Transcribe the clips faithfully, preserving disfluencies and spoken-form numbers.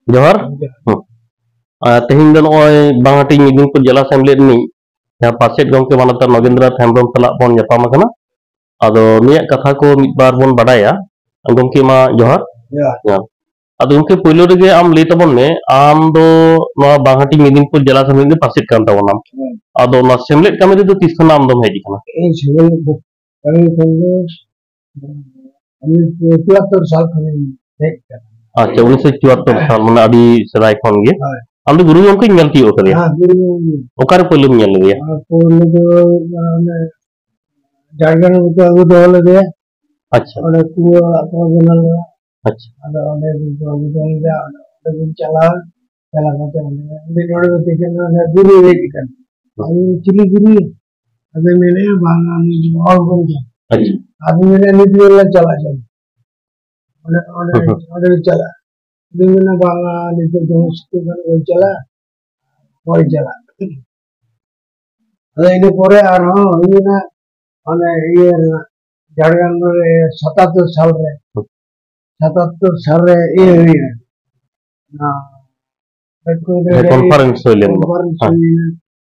ᱡᱚᱦᱟᱨ᱾ ᱦᱩᱸ᱾ ᱟᱨ ᱛᱮᱦᱮᱧ ᱫᱚ ᱱᱚᱜᱼᱚᱭ ᱵᱟᱝᱦᱟᱴᱤ ᱢᱤᱫ ᱫᱤᱱ ᱯᱚᱨ ᱡᱮᱞᱟ ᱥᱮᱢᱞᱮᱫ ᱨᱤᱱᱤᱡ ᱡᱟᱦᱟᱸ ᱯᱟᱨᱥᱮᱛ ᱜᱚᱢᱠᱮ ᱢᱟᱱᱚᱛᱟᱱ ᱱᱚᱜᱮᱱᱫᱨᱚ ᱱᱟᱛᱷ ᱦᱮᱢᱵᱨᱚᱢ ᱥᱟᱞᱟᱜ ᱵᱚᱱ ᱧᱟᱯᱟᱢ ᱟᱠᱟᱱᱟ᱾ ᱟᱫᱚ ᱱᱩᱭᱟᱜ ᱠᱟᱛᱷᱟ ᱠᱚ ᱢᱤᱫ ᱵᱟᱨ ᱵᱚᱱ ᱵᱟᱰᱟᱭᱟ᱾ ᱜᱚᱢᱠᱮ ᱢᱟ ᱡᱚᱦᱟᱨ᱾ ᱡᱚᱦᱟᱨ᱾ ᱡᱚᱦᱟᱨ᱾ ᱟᱫᱚ ᱜᱚᱢᱠᱮ, ᱯᱳᱭᱞᱳ ᱨᱮᱜᱮ ᱟᱢ ᱞᱟᱹᱭ ᱛᱟᱵᱚᱱ ᱢᱮ, ᱟᱢ ᱫᱚ ᱱᱚᱣᱟ ᱵᱟᱝᱦᱟᱴᱤ ᱢᱤᱫ ᱫᱤᱱ ᱯᱚᱨ ᱡᱮᱞᱟ ᱥᱮᱢᱞᱮᱫ ᱨᱤᱱᱤᱡ ᱯᱟᱨᱥᱮᱛ ᱠᱟᱱ ᱛᱟᱵᱚᱱᱟᱢ᱾ ᱦᱩᱸ᱾ ᱟᱫᱚ ᱱᱚᱣᱟ ᱥᱮᱢᱞᱮᱫ ᱠᱟᱹᱢᱤ ᱨᱮᱫᱚ ᱛᱤᱥ ᱠᱷᱚᱱᱟᱜ ᱟᱢ ᱫᱚᱢ ᱦᱮᱡ ᱟᱠᱟᱱᱟ? ᱤᱧ ᱥᱮᱢᱞᱮᱫ ᱫᱚ ᱠᱟᱹᱢᱤ ᱠᱷᱚᱱ ᱫᱚ ᱩᱱᱤᱥᱥᱚ ᱪᱩᱣᱟᱛᱛᱚᱨ ᱥᱟᱞ ᱠᱷᱚᱱᱤᱧ ᱦᱮᱡ ᱟᱠᱟᱱᱟ᱾ ᱟᱪᱪᱷᱟ, ᱩᱱᱤᱥᱥᱚ ᱪᱩᱣᱟᱛᱛᱚᱨ ᱥᱟᱞ, ᱢᱟᱱᱮ ᱟᱹᱰᱤ ᱥᱮᱫᱟᱭ ᱠᱷᱚᱱ ᱜᱮ᱾ ᱦᱳᱭ᱾ ᱟᱢ ᱫᱚ ᱜᱩᱨᱩ ᱜᱚᱢᱠᱮᱧ ᱧᱮᱞ ᱛᱤᱭᱳᱜ ᱟᱠᱟᱫᱮᱭᱟ᱾ ᱦᱮᱸ, ᱜᱩᱨᱩ ᱜᱚᱢᱠᱮ᱾ ᱚᱠᱟᱨᱮ ᱯᱳᱭᱞᱳᱢ ᱧᱮᱞ ᱞᱮᱫᱮᱭᱟ? ᱟᱨ ᱯᱳᱭᱞᱳ ᱫᱚ ᱚᱱᱮ ᱡᱷᱟᱲᱜᱨᱟᱢ ᱨᱮᱠᱚ ᱟᱹᱜᱩ ᱫᱚᱦᱚ ᱞᱮᱫᱮᱭᱟ᱾ ᱟᱪᱪᱷᱟ᱾ ᱚᱸᱰᱮ ᱠᱩᱲᱤ ᱚᱲᱟᱜ ᱠᱚ ᱵᱮᱱᱟᱣ ᱞᱮᱫᱟ᱾ ᱟᱪᱪᱷᱟ᱾ ᱟᱫᱚ ᱚᱸᱰᱮ ᱠᱚ ᱟᱹᱜᱩ ᱫᱚᱦᱚ ᱞᱮᱫᱟ, ᱚᱸᱰᱮ, ᱚᱸᱰᱮ ᱵᱚᱱ ᱪᱟᱞᱟᱣ, ᱪᱟᱞᱟᱣ ᱠᱟᱛᱮ ᱚᱸᱰᱮ, ᱚᱸᱰᱮ ᱱᱚᱰᱮ ᱫᱚ ᱛᱤᱠᱤᱱ ᱚᱸᱰᱮ ᱜᱩᱨᱩ ᱦᱮᱡ ᱟᱠᱟᱱᱟ᱾ ᱟᱫᱚ ᱪᱤᱞᱤ ᱜᱩᱨᱩ? ᱟᱫᱚ ᱢᱮᱱᱮᱫᱼᱟ, "ᱵᱟᱝᱟ, ᱱᱩᱭ ᱫᱚ ᱦᱚᱲ ᱦᱚᱯᱚᱱ ᱠᱟᱱᱟ᱾" ᱟᱪᱪᱷᱟ᱾ ᱟᱫᱚ ᱢᱮᱱᱮᱫᱼᱟ, "ᱱᱤᱛ ᱜᱮᱞᱮ ᱪᱟᱞᱟᱜ ᱠᱟᱱᱟ, ᱚᱸᱰᱮ, ᱚᱸᱰᱮ, ᱦᱩᱸ, ᱦᱩᱸ᱾ ᱚᱸᱰᱮ ᱞᱮ ᱪᱟᱞᱟᱜᱼᱟ᱾" ᱟᱫᱚ ᱢᱮᱱᱟ, "ᱵᱟᱝᱟ, ᱱᱤᱛᱚᱜ ᱫᱚ ᱥᱤᱛᱩᱝ ᱠᱟᱱᱟ, ᱵᱟᱹᱧ ᱪᱟᱞᱟᱜᱼᱟ, ᱵᱟᱹᱧ ᱪᱟᱞᱟᱜᱼᱟ᱾" ᱟᱫᱚ ᱤᱱᱟᱹ ᱯᱚᱨᱮ ᱟᱨᱦᱚᱸ ᱦᱩᱭᱱᱟ, ᱚᱱᱮ ᱤᱭᱟᱹ ᱨᱮᱱᱟᱜ, ᱡᱷᱟᱲᱜᱨᱟᱢ ᱨᱮ ᱥᱟᱛᱟᱛᱛᱳᱨ ᱥᱟᱞ ᱨᱮ, ᱥᱟᱛᱟᱛᱛᱳᱨ ᱥᱟᱞ ᱨᱮ ᱤᱭᱟᱹ ᱦᱩᱭᱱᱟ, ᱚᱱᱟ ᱦᱮᱸ, conference ᱦᱩᱭ ᱞᱮᱱ ᱫᱚ᱾ Conference ᱦᱮᱸ᱾ ᱦᱩᱭᱱᱟ᱾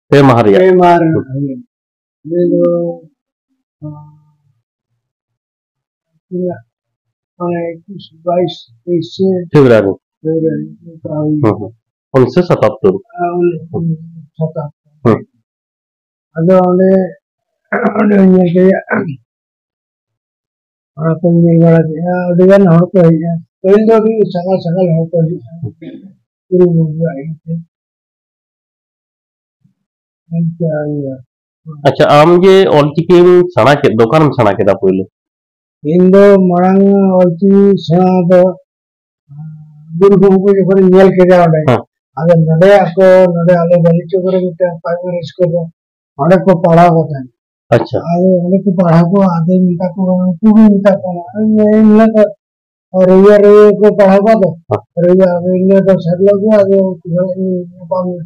ᱯᱮ ᱢᱟᱦᱟ ᱨᱮᱭᱟᱜ᱾ ᱯᱮ ᱢᱟᱦᱟ ᱨᱮᱱᱟᱜ ᱦᱩᱭᱱᱟ᱾ ᱩᱱᱤ ᱫᱚ, ᱟᱸ, ᱛᱤᱱᱟᱹᱜ, ᱢᱟᱱᱮ, ᱮᱠᱩᱥ, ᱵᱟᱭᱤᱥ, ᱛᱮᱭᱤᱥ ᱥᱮ ᱯᱷᱮᱵᱽᱨᱩᱣᱟᱨᱤ᱾ ᱯᱷᱮᱵᱽᱨᱩᱣᱟᱨᱤ, ᱚᱱᱠᱟ ᱦᱩᱭᱱᱟ᱾ ᱦᱩᱸ, ᱦᱩᱸ᱾ ᱩᱱᱤᱥᱥᱚ ᱥᱟᱛᱟᱛᱛᱳᱨ᱾ ᱟᱨ ᱩᱱᱤ, ᱦᱩᱸ᱾ ᱩᱱᱤᱥᱥᱚ ᱥᱟᱛᱟᱛᱛᱳᱨ᱾ ᱦᱩᱸ᱾ ᱟᱫᱚ ᱚᱸᱰᱮ, ᱚᱸᱰᱮ ᱧᱮᱞ ᱠᱮᱫᱟ, ᱚᱱᱟ ᱠᱚ ᱧᱮᱞ ᱵᱟᱲᱟ ᱠᱮᱫᱼᱟ, ᱟᱹᱰᱤ ᱜᱟᱱ ᱦᱚᱲ ᱠᱚ ᱦᱮᱡᱼᱟ᱾ ᱯᱟᱹᱦᱤᱞ ᱫᱚ ᱟᱹᱰᱤ ᱥᱟᱸᱜᱷᱟᱨ ᱥᱟᱸᱜᱷᱟᱨ ᱦᱚᱲ ᱠᱚ ᱦᱤᱡᱩᱜᱼᱟ᱾ ᱜᱩᱨᱩ ᱜᱚᱢᱠᱮᱭᱟᱜ ᱤᱭᱟᱹᱛᱮ᱾ ᱤᱱᱠᱟᱹ ᱤᱭᱟᱹ᱾ ᱟᱪᱪᱷᱟ, ᱟᱢ ᱡᱮ ᱚᱞᱪᱤᱠᱤᱢ ᱥᱮᱬᱟ ᱠᱮᱫ ᱫᱚ, ᱚᱠᱟᱨᱮᱢ ᱥᱮᱬᱟ ᱠᱮᱫᱟ ᱯᱳᱭᱞᱳ? ᱤᱧ ᱫᱚ ᱢᱟᱲᱟᱝ ᱚᱞᱪᱤᱠᱤ ᱥᱮᱬᱟ ᱫᱚ ᱜᱩᱨᱩ ᱜᱚᱢᱠᱮ ᱡᱚᱠᱷᱚᱱᱤᱧ ᱧᱮᱞ ᱠᱮᱫᱟ ᱚᱸᱰᱮ, ᱦᱮᱸ᱾ ᱟᱫᱚ ᱱᱚᱰᱮ ᱟᱠᱚ, ᱱᱚᱰᱮ ᱟᱞᱮ ᱵᱟᱹᱞᱤᱪᱚᱠ ᱨᱮ ᱢᱤᱫᱴᱟᱝ primary school ᱨᱮ, ᱚᱸᱰᱮ ᱠᱚ ᱯᱟᱲᱦᱟᱣ ᱠᱚ ᱛᱟᱦᱮᱸᱫ᱾ ᱟᱪᱪᱷᱟ᱾ ᱟᱫᱚ ᱚᱸᱰᱮ ᱠᱚ ᱯᱟᱲᱦᱟᱣ ᱠᱚᱣᱟ, ᱟᱫᱚᱧ ᱢᱮᱛᱟ ᱠᱚ ᱠᱟᱱᱟ, ᱩᱱᱠᱩ ᱜᱮᱧ ᱢᱮᱛᱟ ᱠᱚ ᱠᱟᱱᱟ, ᱤᱧ ᱦᱤᱞᱳᱜ ᱫᱚ ᱨᱚᱵᱤᱵᱟᱨ, ᱨᱚᱵᱤᱵᱟᱨ ᱠᱚ ᱯᱟᱲᱦᱟᱣ ᱠᱚᱣᱟ ᱛᱚ᱾ ᱦᱮᱸ᱾ ᱨᱚᱵᱤᱵᱟᱨ, ᱟᱫᱚ ᱤᱧ ᱫᱚ ᱫᱚᱥᱟᱨ ᱦᱤᱞᱳᱜ ᱜᱮ ᱟᱫᱚ ᱩᱱᱠᱩ ᱥᱟᱞᱟᱜ ᱤᱧ ᱧᱟᱯᱟᱢ ᱮᱱᱟ᱾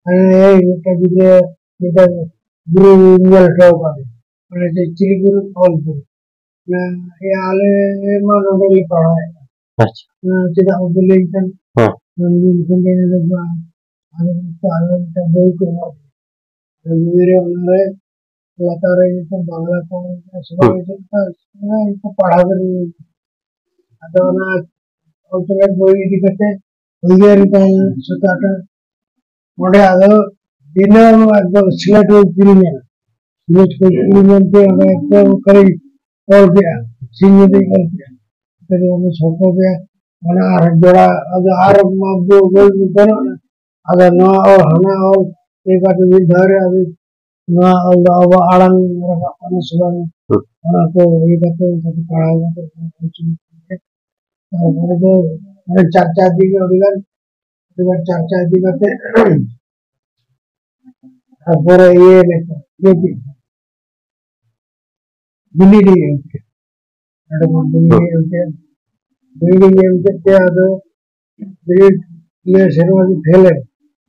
ᱦᱮᱸ, ᱮᱭ ᱢᱤᱫᱴᱟᱝ ᱜᱤᱫᱽᱨᱟᱹ, ᱢᱤᱫᱴᱟᱝ ᱜᱩᱨᱩ ᱧᱮᱞ ᱦᱚᱴᱚ ᱟᱠᱟᱫᱮ᱾ ᱚᱱᱮ ᱡᱮ ᱪᱤᱞᱤ ᱜᱩᱨᱩ? ᱚᱞ ᱜᱩᱨᱩ᱾ ᱚᱱᱟ, ᱮᱭᱟ, ᱟᱞᱮ ᱢᱟ ᱱᱚᱰᱮ ᱞᱮ ᱯᱟᱲᱦᱟᱣᱮᱫ᱾ ᱟᱪᱪᱷᱟ᱾ ᱚᱱᱟ ᱪᱮᱫᱟᱜ ᱵᱟᱯᱮ ᱞᱟᱹᱭ ᱠᱟᱱ? ᱦᱮᱸ᱾ ᱩᱱ ᱫᱤᱱ ᱠᱷᱚᱱ ᱜᱮ ᱟᱞᱮ ᱫᱚ ᱟᱞᱮ ᱢᱤᱫᱴᱟᱝ ᱵᱳᱭ ᱠᱚ ᱮᱢᱟ ᱞᱮᱭᱟ᱾ ᱟᱫᱚ ᱵᱳᱭ ᱨᱮ ᱚᱱᱟ ᱨᱮ ᱞᱟᱛᱟᱨ ᱨᱮ ᱡᱚᱛᱚ ᱵᱟᱝᱞᱟ ᱠᱚ, ᱥᱚᱦᱚᱡ ᱡᱚᱛᱚ ᱚᱱᱟ ᱜᱮᱠᱚ ᱯᱟᱲᱦᱟᱣ ᱠᱟᱱᱟ᱾ ᱟᱫᱚ ᱚᱱᱟ ᱚᱞ ᱛᱚᱞᱟ ᱵᱳᱭ ᱤᱫᱤ ᱠᱟᱛᱮ ᱩᱭᱦᱟᱹᱨ ᱮᱫᱟ ᱥᱩᱛᱟᱹ ᱟᱴᱟ᱾ ᱚᱸᱰᱮ ᱟᱫᱚ ᱫᱤᱱᱟᱹᱢ ᱮᱠᱫᱚᱢ ᱥᱤᱞᱮᱴ ᱵᱳᱭ ᱠᱤᱨᱤᱧᱟ᱾ ᱥᱤᱞᱮᱴ ᱠᱚ ᱠᱤᱨᱤᱧ ᱮᱱᱛᱮ ᱚᱸᱰᱮ ᱮᱠᱫᱚᱢ ᱠᱷᱟᱹᱞᱤ ᱚᱞ ᱠᱮᱜᱼᱟ, ᱥᱤᱧ ᱧᱤᱫᱟᱹᱧ ᱚᱞ ᱠᱮᱜᱼᱟ᱾ ᱠᱷᱟᱹᱞᱤ ᱚᱱᱟ ᱥᱚᱢᱯᱚᱨᱠᱮ ᱚᱱᱟ ᱟᱨ ᱡᱚᱲᱟ, ᱟᱫᱚ ᱟᱨ ᱢᱟ ᱵᱳᱭ, ᱵᱳᱭ ᱵᱟᱹᱱᱩᱜᱼᱟ᱾ ᱟᱫᱚ ᱱᱚᱣᱟ ᱚᱞ, ᱦᱟᱱᱟ ᱚᱞ, ᱤᱭᱟᱹ ᱠᱟᱛᱮ ᱢᱤᱫ ᱫᱷᱟᱣ ᱨᱮ ᱟᱫᱚ ᱱᱚᱣᱟ ᱚᱞ ᱫᱚ ᱟᱵᱚᱣᱟᱜ ᱟᱲᱟᱝ ᱨᱟᱠᱟᱵ ᱠᱟᱱᱟ ᱥᱮ ᱵᱟᱝ? ᱦᱩᱸ᱾ ᱚᱱᱟ ᱠᱚ ᱤᱭᱟᱹ ᱠᱟᱛᱮ, ᱚᱱᱠᱟ ᱠᱚ ᱯᱟᱲᱦᱟᱣ ᱠᱟᱛᱮ, ᱛᱟᱨᱯᱚᱨᱮ ᱫᱚ ᱚᱱᱮ ᱪᱟᱨᱪᱟ ᱤᱫᱤ ᱜᱮ ᱟᱹᱰᱤ ᱜᱟᱱ, ᱟᱹᱰᱤ ᱜᱟᱱ ᱪᱟᱨᱪᱟ ᱤᱫᱤ ᱠᱟᱛᱮ, ᱛᱟᱨᱯᱚᱨᱮ ᱤᱭᱟᱹ ᱞᱮᱠᱟ, ᱤᱭᱟᱹ ᱠᱮᱫ ᱠᱚᱣᱟ᱾ ᱵᱤᱱᱤᱰ ᱤᱧ ᱮᱢ ᱠᱮᱫ᱾ ᱱᱚᱰᱮ ᱠᱷᱚᱱ ᱵᱤᱱᱤᱰ ᱤᱧ ᱮᱢ ᱠᱮᱫ᱾ ᱵᱤᱱᱤᱰ ᱤᱧ ᱮᱢ ᱠᱮᱫ ᱛᱮ ᱟᱫᱚ ᱵᱤᱱᱤᱰ ᱤᱭᱟᱹ ᱥᱮᱨᱢᱟ ᱜᱮ ᱯᱷᱮᱞ ᱮᱱ᱾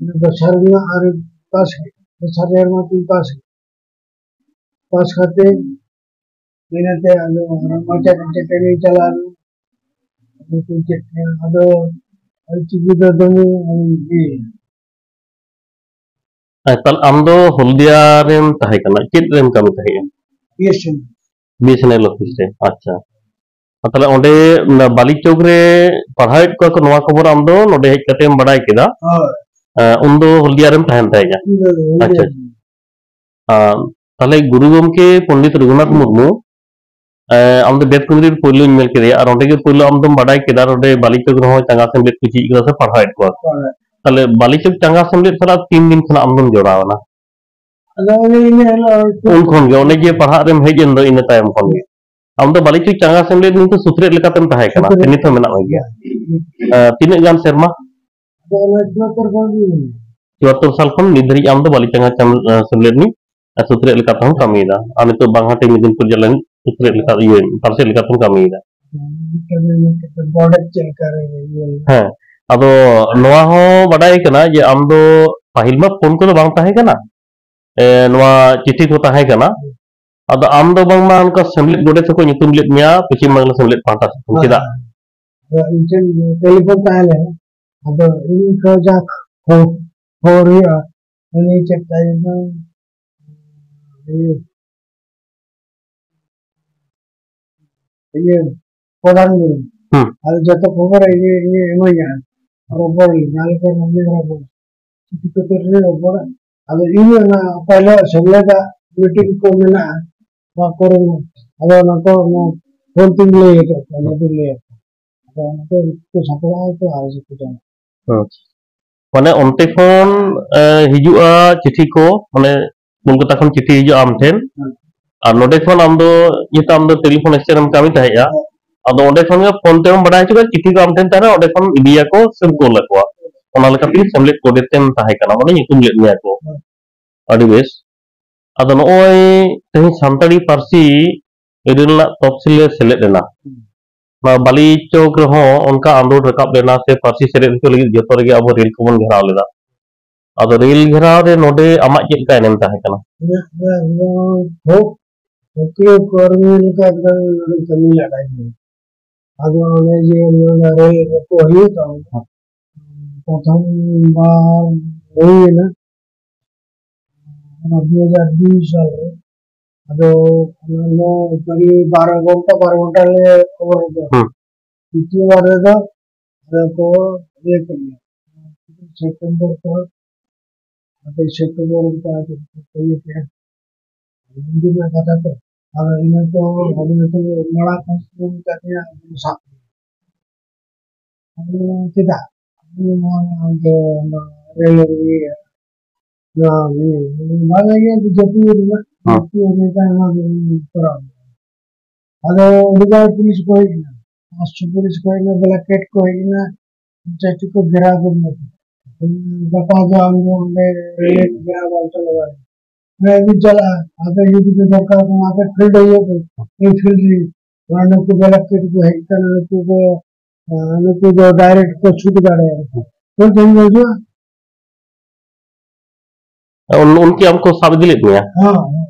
ᱤᱱᱟᱹ ᱫᱚᱥᱟᱨ ᱨᱮᱱᱟᱜ ᱟᱨ ᱯᱟᱥ ᱠᱮᱫ᱾ ᱫᱚᱥᱟᱨ ᱥᱮᱨᱢᱟ ᱛᱤᱧ ᱯᱟᱥ ᱠᱮᱫ᱾ ᱯᱟᱥ ᱠᱟᱛᱮ ᱤᱱᱟᱹᱛᱮ ᱟᱫᱚ ᱟᱨᱚ ᱢᱟᱪᱮᱫ ᱪᱮᱛᱟᱱᱤᱧ ᱪᱟᱞᱟᱣ ᱮᱱᱟ᱾ ᱟᱫᱚ ᱠᱚ ᱪᱮᱫ ᱠᱮᱫᱟ᱾ ᱟᱫᱚ ᱚᱞᱪᱤᱠᱤ ᱫᱚ ᱫᱚᱢᱮ ᱤᱭᱟᱹ ᱦᱮᱸ, ᱛᱟᱦᱞᱮ ᱟᱢ ᱫᱚ ᱦᱚᱞᱫᱤᱭᱟ ᱨᱮᱢ ᱛᱟᱦᱮᱸ ᱠᱟᱱᱟ, ᱪᱮᱫ ᱨᱮᱢ ᱠᱟᱹᱢᱤ ᱛᱟᱦᱮᱸᱜᱼᱟ? B S N L. B S N L office ᱨᱮ, ᱟᱪᱪᱷᱟ᱾ ᱟᱨ ᱛᱟᱦᱞᱮ ᱚᱸᱰᱮ ᱚᱱᱟ ᱵᱟᱞᱤ ᱪᱚᱠ ᱨᱮ ᱯᱟᱲᱦᱟᱣᱮᱫ ᱠᱚᱣᱟ ᱠᱚ, ᱱᱚᱣᱟ ᱠᱷᱚᱵᱚᱨ ᱟᱢ ᱫᱚ ᱱᱚᱰᱮ ᱦᱮᱡ ᱠᱟᱛᱮᱢ ᱵᱟᱰᱟᱭ ᱠᱮᱫᱟ? ᱦᱳᱭ᱾ ᱮᱸ, ᱩᱱᱫᱚ ᱦᱚᱞᱫᱤᱭᱟ ᱨᱮᱢ ᱛᱟᱦᱮᱱ ᱛᱟᱦᱮᱸᱜᱼᱟ? ᱤᱧ ᱫᱚ ᱦᱚᱞᱫᱤᱭᱟ ᱟᱪᱪᱷᱟ᱾ ᱨᱮ᱾ ᱟᱨ ᱛᱟᱦᱞᱮ ᱜᱩᱨᱩ ᱜᱚᱢᱠᱮ ᱯᱚᱱᱰᱤᱛ ᱨᱚᱜᱷᱩᱱᱟᱛᱷ ᱢᱩᱨᱢᱩ, ᱮᱸ, ᱟᱢ ᱫᱚ ᱵᱮᱛᱠᱩᱸᱫᱽᱨᱤ ᱨᱮ ᱯᱳᱭᱞᱳᱧ ᱧᱮᱞ ᱠᱮᱫᱮᱭᱟ, ᱟᱨ ᱚᱸᱰᱮ ᱜᱮ ᱯᱳᱭᱞᱳ ᱟᱢ ᱫᱚᱢ ᱵᱟᱰᱟᱭ ᱠᱮᱫᱟ, ᱟᱨ ᱚᱸᱰᱮ ᱵᱟᱞᱤ ᱪᱚᱠ ᱨᱮᱦᱚᱸ ᱪᱟᱸᱜᱟ ᱥᱮᱢᱞᱮᱫ ᱠᱚ ᱪᱮᱫ ᱠᱟᱫᱟ ᱥᱮ ᱯᱟᱲᱦᱟᱣᱮᱫ ᱠᱚᱣᱟ᱾ ᱦᱳᱭ᱾ ᱛᱟᱦᱞᱮ ᱵᱟᱞᱤ ᱪᱚᱠ ᱪᱟᱸᱜᱟ ᱥᱮᱢᱞᱮᱫ ᱥᱟᱞᱟᱜ ᱛᱤᱱ ᱫᱤᱱ ᱠᱷᱚᱱᱟᱜ ᱟᱢ ᱫᱚᱢ ᱡᱚᱲᱟᱣ ᱮᱱᱟ? ᱟᱫᱚ ᱚᱱᱮ ᱤᱱᱟᱹ ᱦᱤᱞᱳᱜ ᱩᱱ ᱠᱷᱚᱱ ᱜᱮ, ᱚᱱᱮ ᱡᱮ ᱯᱟᱲᱦᱟᱜ ᱨᱮᱢ ᱦᱮᱡ ᱮᱱ ᱫᱚ, ᱤᱱᱟᱹ ᱛᱟᱭᱚᱢ ᱠᱷᱚᱱ ᱜᱮ ᱟᱢ ᱫᱚ ᱵᱟᱞᱤ ᱪᱚᱠ ᱪᱟᱸᱜᱟ ᱥᱮᱢᱞᱮᱫ ᱨᱤᱱ ᱫᱚ ᱥᱩᱛᱨᱮᱫ ᱞᱮᱠᱟᱛᱮᱢ ᱛᱟᱦᱮᱸ ᱠᱟᱱᱟ, ᱥᱩᱛᱨᱮᱫ᱾ ᱥᱮ ᱱᱤᱛ ᱦᱚᱸ ᱢᱮᱱᱟᱜ ᱢᱮ ᱜᱮᱭᱟ? ᱦᱮᱸ᱾ ᱮᱸ, ᱛᱤᱱᱟᱹᱜ ᱜᱟᱱ ᱥᱮᱨᱢᱟ? ᱟᱫᱚ ᱚᱱᱟ ᱪᱩᱣᱟᱛᱛᱚᱨ ᱠᱷᱚᱱ ᱜᱮ ᱢᱮᱱᱟᱜᱼᱟ᱾ ᱪᱩᱣᱟᱛᱛᱚᱨ ᱥᱟᱞ ᱠᱷᱚᱱ ᱱᱤᱛ ᱫᱷᱟᱹᱨᱤᱡ ᱟᱢ ᱫᱚ ᱵᱟᱞᱤ ᱪᱟᱸᱜᱟ ᱪᱟᱢ-, ᱮᱸ, ᱥᱮᱢᱞᱮᱫ ᱨᱤᱱᱤᱡ ᱟᱨ ᱥᱩᱛᱨᱮᱫ ᱞᱮᱠᱟ ᱛᱮᱦᱚᱸ ᱠᱟᱹᱢᱤᱭᱮᱫᱟ᱾ ᱟᱨ ᱱᱤᱛᱚᱜ ᱵᱟᱝᱦᱟᱴᱤ ᱢᱮᱫᱤᱱᱯᱩᱨ ᱡᱮᱞᱟ ᱨᱤᱱ ᱥᱩᱛᱨᱮᱫ ᱞᱮᱠᱟ, ᱤᱭᱟᱹ, ᱯᱟᱨᱥᱮᱫ ᱞᱮᱠᱟ ᱛᱮᱢ ᱠᱟᱹᱢᱤᱭᱮᱫᱟ᱾ ᱵᱚᱰᱮ ᱪᱮᱫ ᱞᱮᱠᱟ ᱨᱮ ᱤᱭᱟᱹ᱾ ᱦᱮᱸ, ᱟᱫᱚ ᱱᱚᱣᱟ ᱦᱚᱸ ᱵᱟᱰᱟᱭ ᱠᱟᱱᱟ ᱡᱮ ᱟᱢ ᱫᱚ ᱯᱟᱹᱦᱤᱞ ᱢᱟ ᱯᱷᱳᱱ ᱠᱚᱫᱚ ᱵᱟᱝ ᱛᱟᱦᱮᱸ ᱠᱟᱱᱟ, ᱮ, ᱱᱚᱣᱟ ᱪᱤᱴᱷᱤ ᱠᱚ ᱛᱟᱦᱮᱸ ᱠᱟᱱᱟ᱾ ᱟᱫᱚ ᱟᱢ ᱫᱚ ᱵᱟᱝᱢᱟ ᱚᱱᱠᱟ ᱥᱮᱢᱞᱮᱫ ᱜᱚᱰᱮᱛ ᱦᱚᱸᱠᱚ ᱧᱩᱛᱩᱢ ᱞᱮᱫ ᱢᱮᱭᱟ ᱯᱚᱪᱷᱤᱢ ᱵᱟᱝᱞᱟ ᱥᱮᱢᱞᱮᱫ ᱯᱟᱦᱴᱟ ᱥᱮᱫ ᱠᱷᱚᱱ, ᱦᱳᱭ, ᱪᱮᱫᱟᱜ? ᱦᱳᱭ᱾ ᱟᱫᱚ ᱤᱧ ᱴᱷᱮᱱ ᱴᱮᱞᱤᱯᱷᱳᱱ ᱛᱟᱦᱮᱸ ᱞᱮᱱᱟ᱾ ᱟᱫᱚ ᱤᱧ ᱠᱷᱚᱡᱟ ᱠᱷᱚ-, ᱠᱷᱚᱵᱚᱨ ᱦᱩᱭᱩᱜᱼᱟ, ᱩᱱᱤ ᱪᱮᱫ ᱛᱟᱭ ᱫᱚ, ᱤᱭᱟᱹ, ᱤᱭᱟᱹ, ᱯᱨᱚᱫᱷᱟᱱ ᱜᱩᱨᱩ᱾ ᱦᱩᱸ᱾ ᱟᱫᱚ ᱡᱚᱛᱚ ᱠᱷᱚᱵᱚᱨ ᱤᱧᱮ, ᱤᱧᱮ ᱮᱢᱟᱹᱧᱟ᱾ ᱨᱚᱯᱚᱲ ᱞᱮ, ᱡᱟᱦᱟᱸ ᱞᱮᱠᱟ ᱱᱚᱰᱮ ᱨᱚᱯᱚᱲ᱾ ᱪᱤᱠᱤ ᱠᱚᱛᱮ ᱨᱮ ᱨᱚᱯᱚᱲᱟ᱾ ᱟᱫᱚ ᱤᱧ ᱚᱱᱟ ᱚᱠᱟ ᱦᱤᱞᱳᱜ ᱥᱮᱢᱞᱮᱫᱟᱜ meeting ᱠᱚ ᱢᱮᱱᱟᱜᱼᱟ, ᱱᱚᱣᱟ ᱠᱚᱨᱮ, ᱟᱫᱚ ᱚᱱᱟ ᱠᱚ, ᱚᱱᱟ ᱯᱷᱳᱱ ᱛᱤᱧ ᱞᱟᱹᱭ ᱟᱠᱟᱫ ᱠᱚᱣᱟ, ᱚᱱᱟ ᱫᱚᱧ ᱞᱟᱹᱭ ᱟᱠᱚᱣᱟ᱾ ᱟᱫᱚ ᱚᱱᱟ ᱠᱚ ᱩᱱᱠᱩ ᱠᱚ ᱥᱟᱯᱲᱟᱣ ᱟᱠᱚ ᱟᱨ ᱩᱱᱠᱩ ᱪᱟᱞᱟᱜᱼᱟ᱾ ᱦᱩᱸ᱾ ᱢᱟᱱᱮ ᱚᱱᱛᱮ ᱠᱷᱚᱱ, ᱮ, ᱦᱤᱡᱩᱜᱼᱟ ᱪᱤᱴᱷᱤ ᱠᱚ, ᱢᱟᱱᱮ ᱠᱳᱞᱠᱟᱛᱟ ᱠᱷᱚᱱ ᱪᱤᱴᱷᱤ ᱦᱤᱡᱩᱜᱼᱟ ᱟᱢ ᱴᱷᱮᱱ᱾ ᱦᱩᱸ᱾ ᱟᱨ ᱱᱚᱰᱮ ᱠᱷᱚᱱ ᱟᱢ ᱫᱚ, ᱡᱮᱦᱮᱛᱩ ᱟᱢ ᱫᱚ telephone station ᱨᱮᱢ ᱠᱟᱹᱢᱤ ᱛᱟᱦᱮᱸᱜᱼᱟ, ᱦᱩᱸ᱾ ᱟᱫᱚ ᱚᱸᱰᱮ ᱠᱷᱚᱱ ᱜᱮ ᱯᱷᱳᱱ ᱛᱮᱢ ᱵᱟᱰᱟᱭ ᱦᱚᱪᱚ ᱠᱚᱣᱟ, ᱪᱤᱴᱷᱤ ᱠᱚ ᱟᱢ ᱴᱷᱮᱱ ᱛᱟᱦᱮᱱᱟ, ᱚᱸᱰᱮ ᱠᱷᱚᱱ ᱤᱫᱤᱭᱟᱠᱚ ᱥᱮᱢ ᱠᱳᱞ ᱟᱠᱚᱣᱟ᱾ ᱚᱱᱟ ᱞᱮᱠᱟᱛᱮ ᱥᱮᱢᱞᱮᱫ ᱠᱳᱰᱮᱛ ᱮᱢ ᱛᱟᱦᱮᱸ ᱠᱟᱱᱟ, ᱢᱟᱱᱮ ᱧᱩᱛᱩᱢ ᱞᱮᱫ ᱢᱮᱭᱟ ᱠᱚ᱾ ᱦᱩᱸ᱾ ᱟᱹᱰᱤ ᱵᱮᱥ᱾ ᱟᱫᱚ ᱱᱚᱜᱼᱚᱭ ᱛᱮᱦᱮᱧ ᱥᱟᱱᱛᱟᱲᱤ ᱯᱟᱹᱨᱥᱤ ᱨᱮᱱᱟᱜ ᱛᱚᱯᱥᱤᱞ ᱨᱮ ᱥᱮᱞᱮᱫ ᱮᱱᱟ᱾ ᱦᱩᱸ᱾ ᱱᱚᱣᱟ ᱵᱟᱞᱤ ᱪᱚᱠ ᱨᱮᱦᱚᱸ ᱚᱱᱠᱟ ᱟᱸᱫᱳᱲ ᱨᱟᱠᱟᱵ ᱞᱮᱱᱟ ᱥᱮ ᱯᱟᱹᱨᱥᱤ ᱥᱮᱞᱮᱫ ᱦᱚᱪᱚ ᱞᱟᱹᱜᱤᱫ ᱡᱚᱛᱚ ᱨᱮᱜᱮ ᱟᱵᱚ ᱨᱮᱞ ᱠᱚᱵᱚᱱ ᱜᱷᱮᱨᱟᱣ ᱞᱮᱫᱟ᱾ ᱟᱫᱚ ᱨᱮᱞ ᱜᱷᱮᱨᱟᱣ ᱨᱮ ᱱᱚᱰᱮ ᱟᱢᱟᱜ ᱪᱮᱫ ᱞᱮᱠᱟ ᱮᱱᱮᱢ ᱛᱟᱦᱮᱸ ᱠᱟᱱᱟ? ᱤᱧᱟᱹᱜ ᱫᱚ ᱮᱠᱫᱚᱢ ᱠᱷᱩᱵ ᱥᱚᱠᱨᱤᱭᱚ ᱠᱚᱨᱢᱤ ᱞᱮᱠᱟ ᱮᱠᱫᱚᱢ ᱱᱚᱰᱮ ᱠᱟᱹᱢᱤ ᱞᱟᱜᱟᱭ ᱠᱟᱱᱟ᱾ ᱟᱫᱚ ᱚᱱᱮ ᱡᱮ ᱱᱚᱰᱮ ᱨᱮᱞ ᱨᱚᱯᱚᱲ ᱦᱩᱭᱩᱜ ᱛᱟᱵᱚᱱᱟ, ᱯᱨᱚᱛᱷᱚᱢ ᱵᱟᱨ ᱦᱩᱭᱮᱱᱟ ᱚᱱᱟ ᱫᱩ ᱦᱟᱡᱟᱨ ᱫᱩᱭ ᱥᱟᱞ ᱨᱮ᱾ ᱟᱫᱚ ᱚᱱᱟ ᱫᱚ ᱠᱟᱹᱨᱤᱵ ᱵᱟᱨᱚ ᱜᱷᱚᱱᱴᱟ, ᱵᱟᱨᱚ ᱜᱷᱚᱱᱴᱟ ᱞᱮ ᱠᱷᱚᱵᱚᱨ ᱫᱚ᱾ ᱦᱩᱸ᱾ ᱛᱤᱛᱤᱭᱚ ᱵᱟᱨ ᱨᱮᱫᱚ ᱟᱫᱚ ᱠᱚ ᱤᱭᱟᱹ ᱠᱮᱫ ᱞᱮᱭᱟ᱾ ᱥᱮᱯᱴᱮᱢᱵᱚᱨ ᱠᱚ, ᱟᱫᱚ ᱥᱮᱯᱴᱮᱢᱵᱚᱨ ᱚᱱᱠᱟ ᱠᱚ ᱤᱭᱟᱹ ᱠᱮᱫᱼᱟ᱾ ᱦᱤᱱᱫᱤ ᱨᱮᱱᱟᱜ ᱠᱟᱛᱷᱟ ᱛᱚ᱾ ᱟᱫᱚ ᱤᱱᱟᱹ ᱠᱚ, ᱟᱫᱚ ᱤᱱᱟᱹ ᱠᱚ ᱢᱟᱲᱟᱝ ᱠᱷᱚᱱ ᱥᱩᱨᱩ ᱠᱟᱛᱮ ᱥᱟᱵ ᱠᱮᱫᱟ᱾ ᱟᱫᱚ ᱪᱮᱫᱟᱜ? ᱟᱫᱚ ᱱᱚᱣᱟ ᱫᱚ ᱚᱱᱟ ᱨᱮᱞ ᱨᱮ ᱱᱚᱣᱟ, ᱱᱚᱣᱟ ᱞᱟᱹᱜᱤᱫ ᱫᱚ ᱡᱟᱹᱛᱤ ᱨᱮᱱᱟᱜ, ᱦᱮᱸ᱾ ᱡᱟᱹᱛᱤ ᱨᱮᱱᱟᱜ ᱱᱚᱣᱟ ᱫᱚ ᱠᱚᱨᱟᱣ᱾ ᱟᱫᱚ ᱟᱹᱰᱤ ᱜᱟᱱ ᱯᱩᱞᱤᱥ ᱠᱚ ᱦᱮᱡ ᱮᱱᱟ, ᱯᱟᱸᱪᱥᱚ ᱯᱩᱞᱤᱥ ᱠᱚ ᱦᱮᱡ ᱮᱱᱟ, ᱵᱞᱮᱠᱮᱴ ᱠᱚ ᱦᱮᱡ ᱮᱱᱟ, ᱪᱮᱫ ᱪᱚ ᱠᱚ ᱜᱷᱮᱨᱟᱣ ᱠᱮᱫ ᱞᱮᱭᱟ᱾ ᱜᱟᱯᱟ ᱫᱚ ᱟᱢ ᱫᱚ ᱚᱸᱰᱮ ᱨᱮᱞ ᱜᱷᱮᱨᱟᱣ ᱵᱟᱢ ᱪᱟᱞᱟᱣ ᱫᱟᱲᱮᱭᱟᱜᱼᱟ᱾ ᱚᱸᱰᱮ ᱵᱤᱱ ᱪᱟᱞᱟᱜᱼᱟ, ᱟᱫᱚ ᱡᱩᱫᱤ ᱯᱮ ᱫᱚᱨᱠᱟᱨ ᱠᱟᱱᱟ, ᱟᱯᱮ ᱯᱷᱤᱞᱰ ᱦᱩᱭᱩᱜ ᱯᱮ, ᱤᱧ ᱯᱷᱤᱞᱰ ᱨᱮ, ᱱᱩᱠᱩ ᱵᱞᱮᱠᱮᱴ ᱠᱚ ᱦᱮᱡ ᱟᱠᱟᱱᱟ, ᱱᱩᱠᱩ ᱠᱚ, ᱱᱩᱠᱩ ᱫᱚ ᱰᱟᱭᱨᱮᱠᱴ ᱠᱚ ᱥᱩᱴ ᱫᱟᱲᱮᱭᱟᱜᱼᱟ᱾ ᱩᱱ ᱴᱷᱮᱱ ᱜᱮ ᱦᱤᱡᱩᱜᱼᱟ᱾ ᱩᱱ-, ᱩᱱᱠᱤ ᱟᱢ ᱠᱚ ᱥᱟᱵ ᱤᱫᱤ ᱞᱮᱫ ᱢᱮᱭᱟ? ᱦᱮᱸ,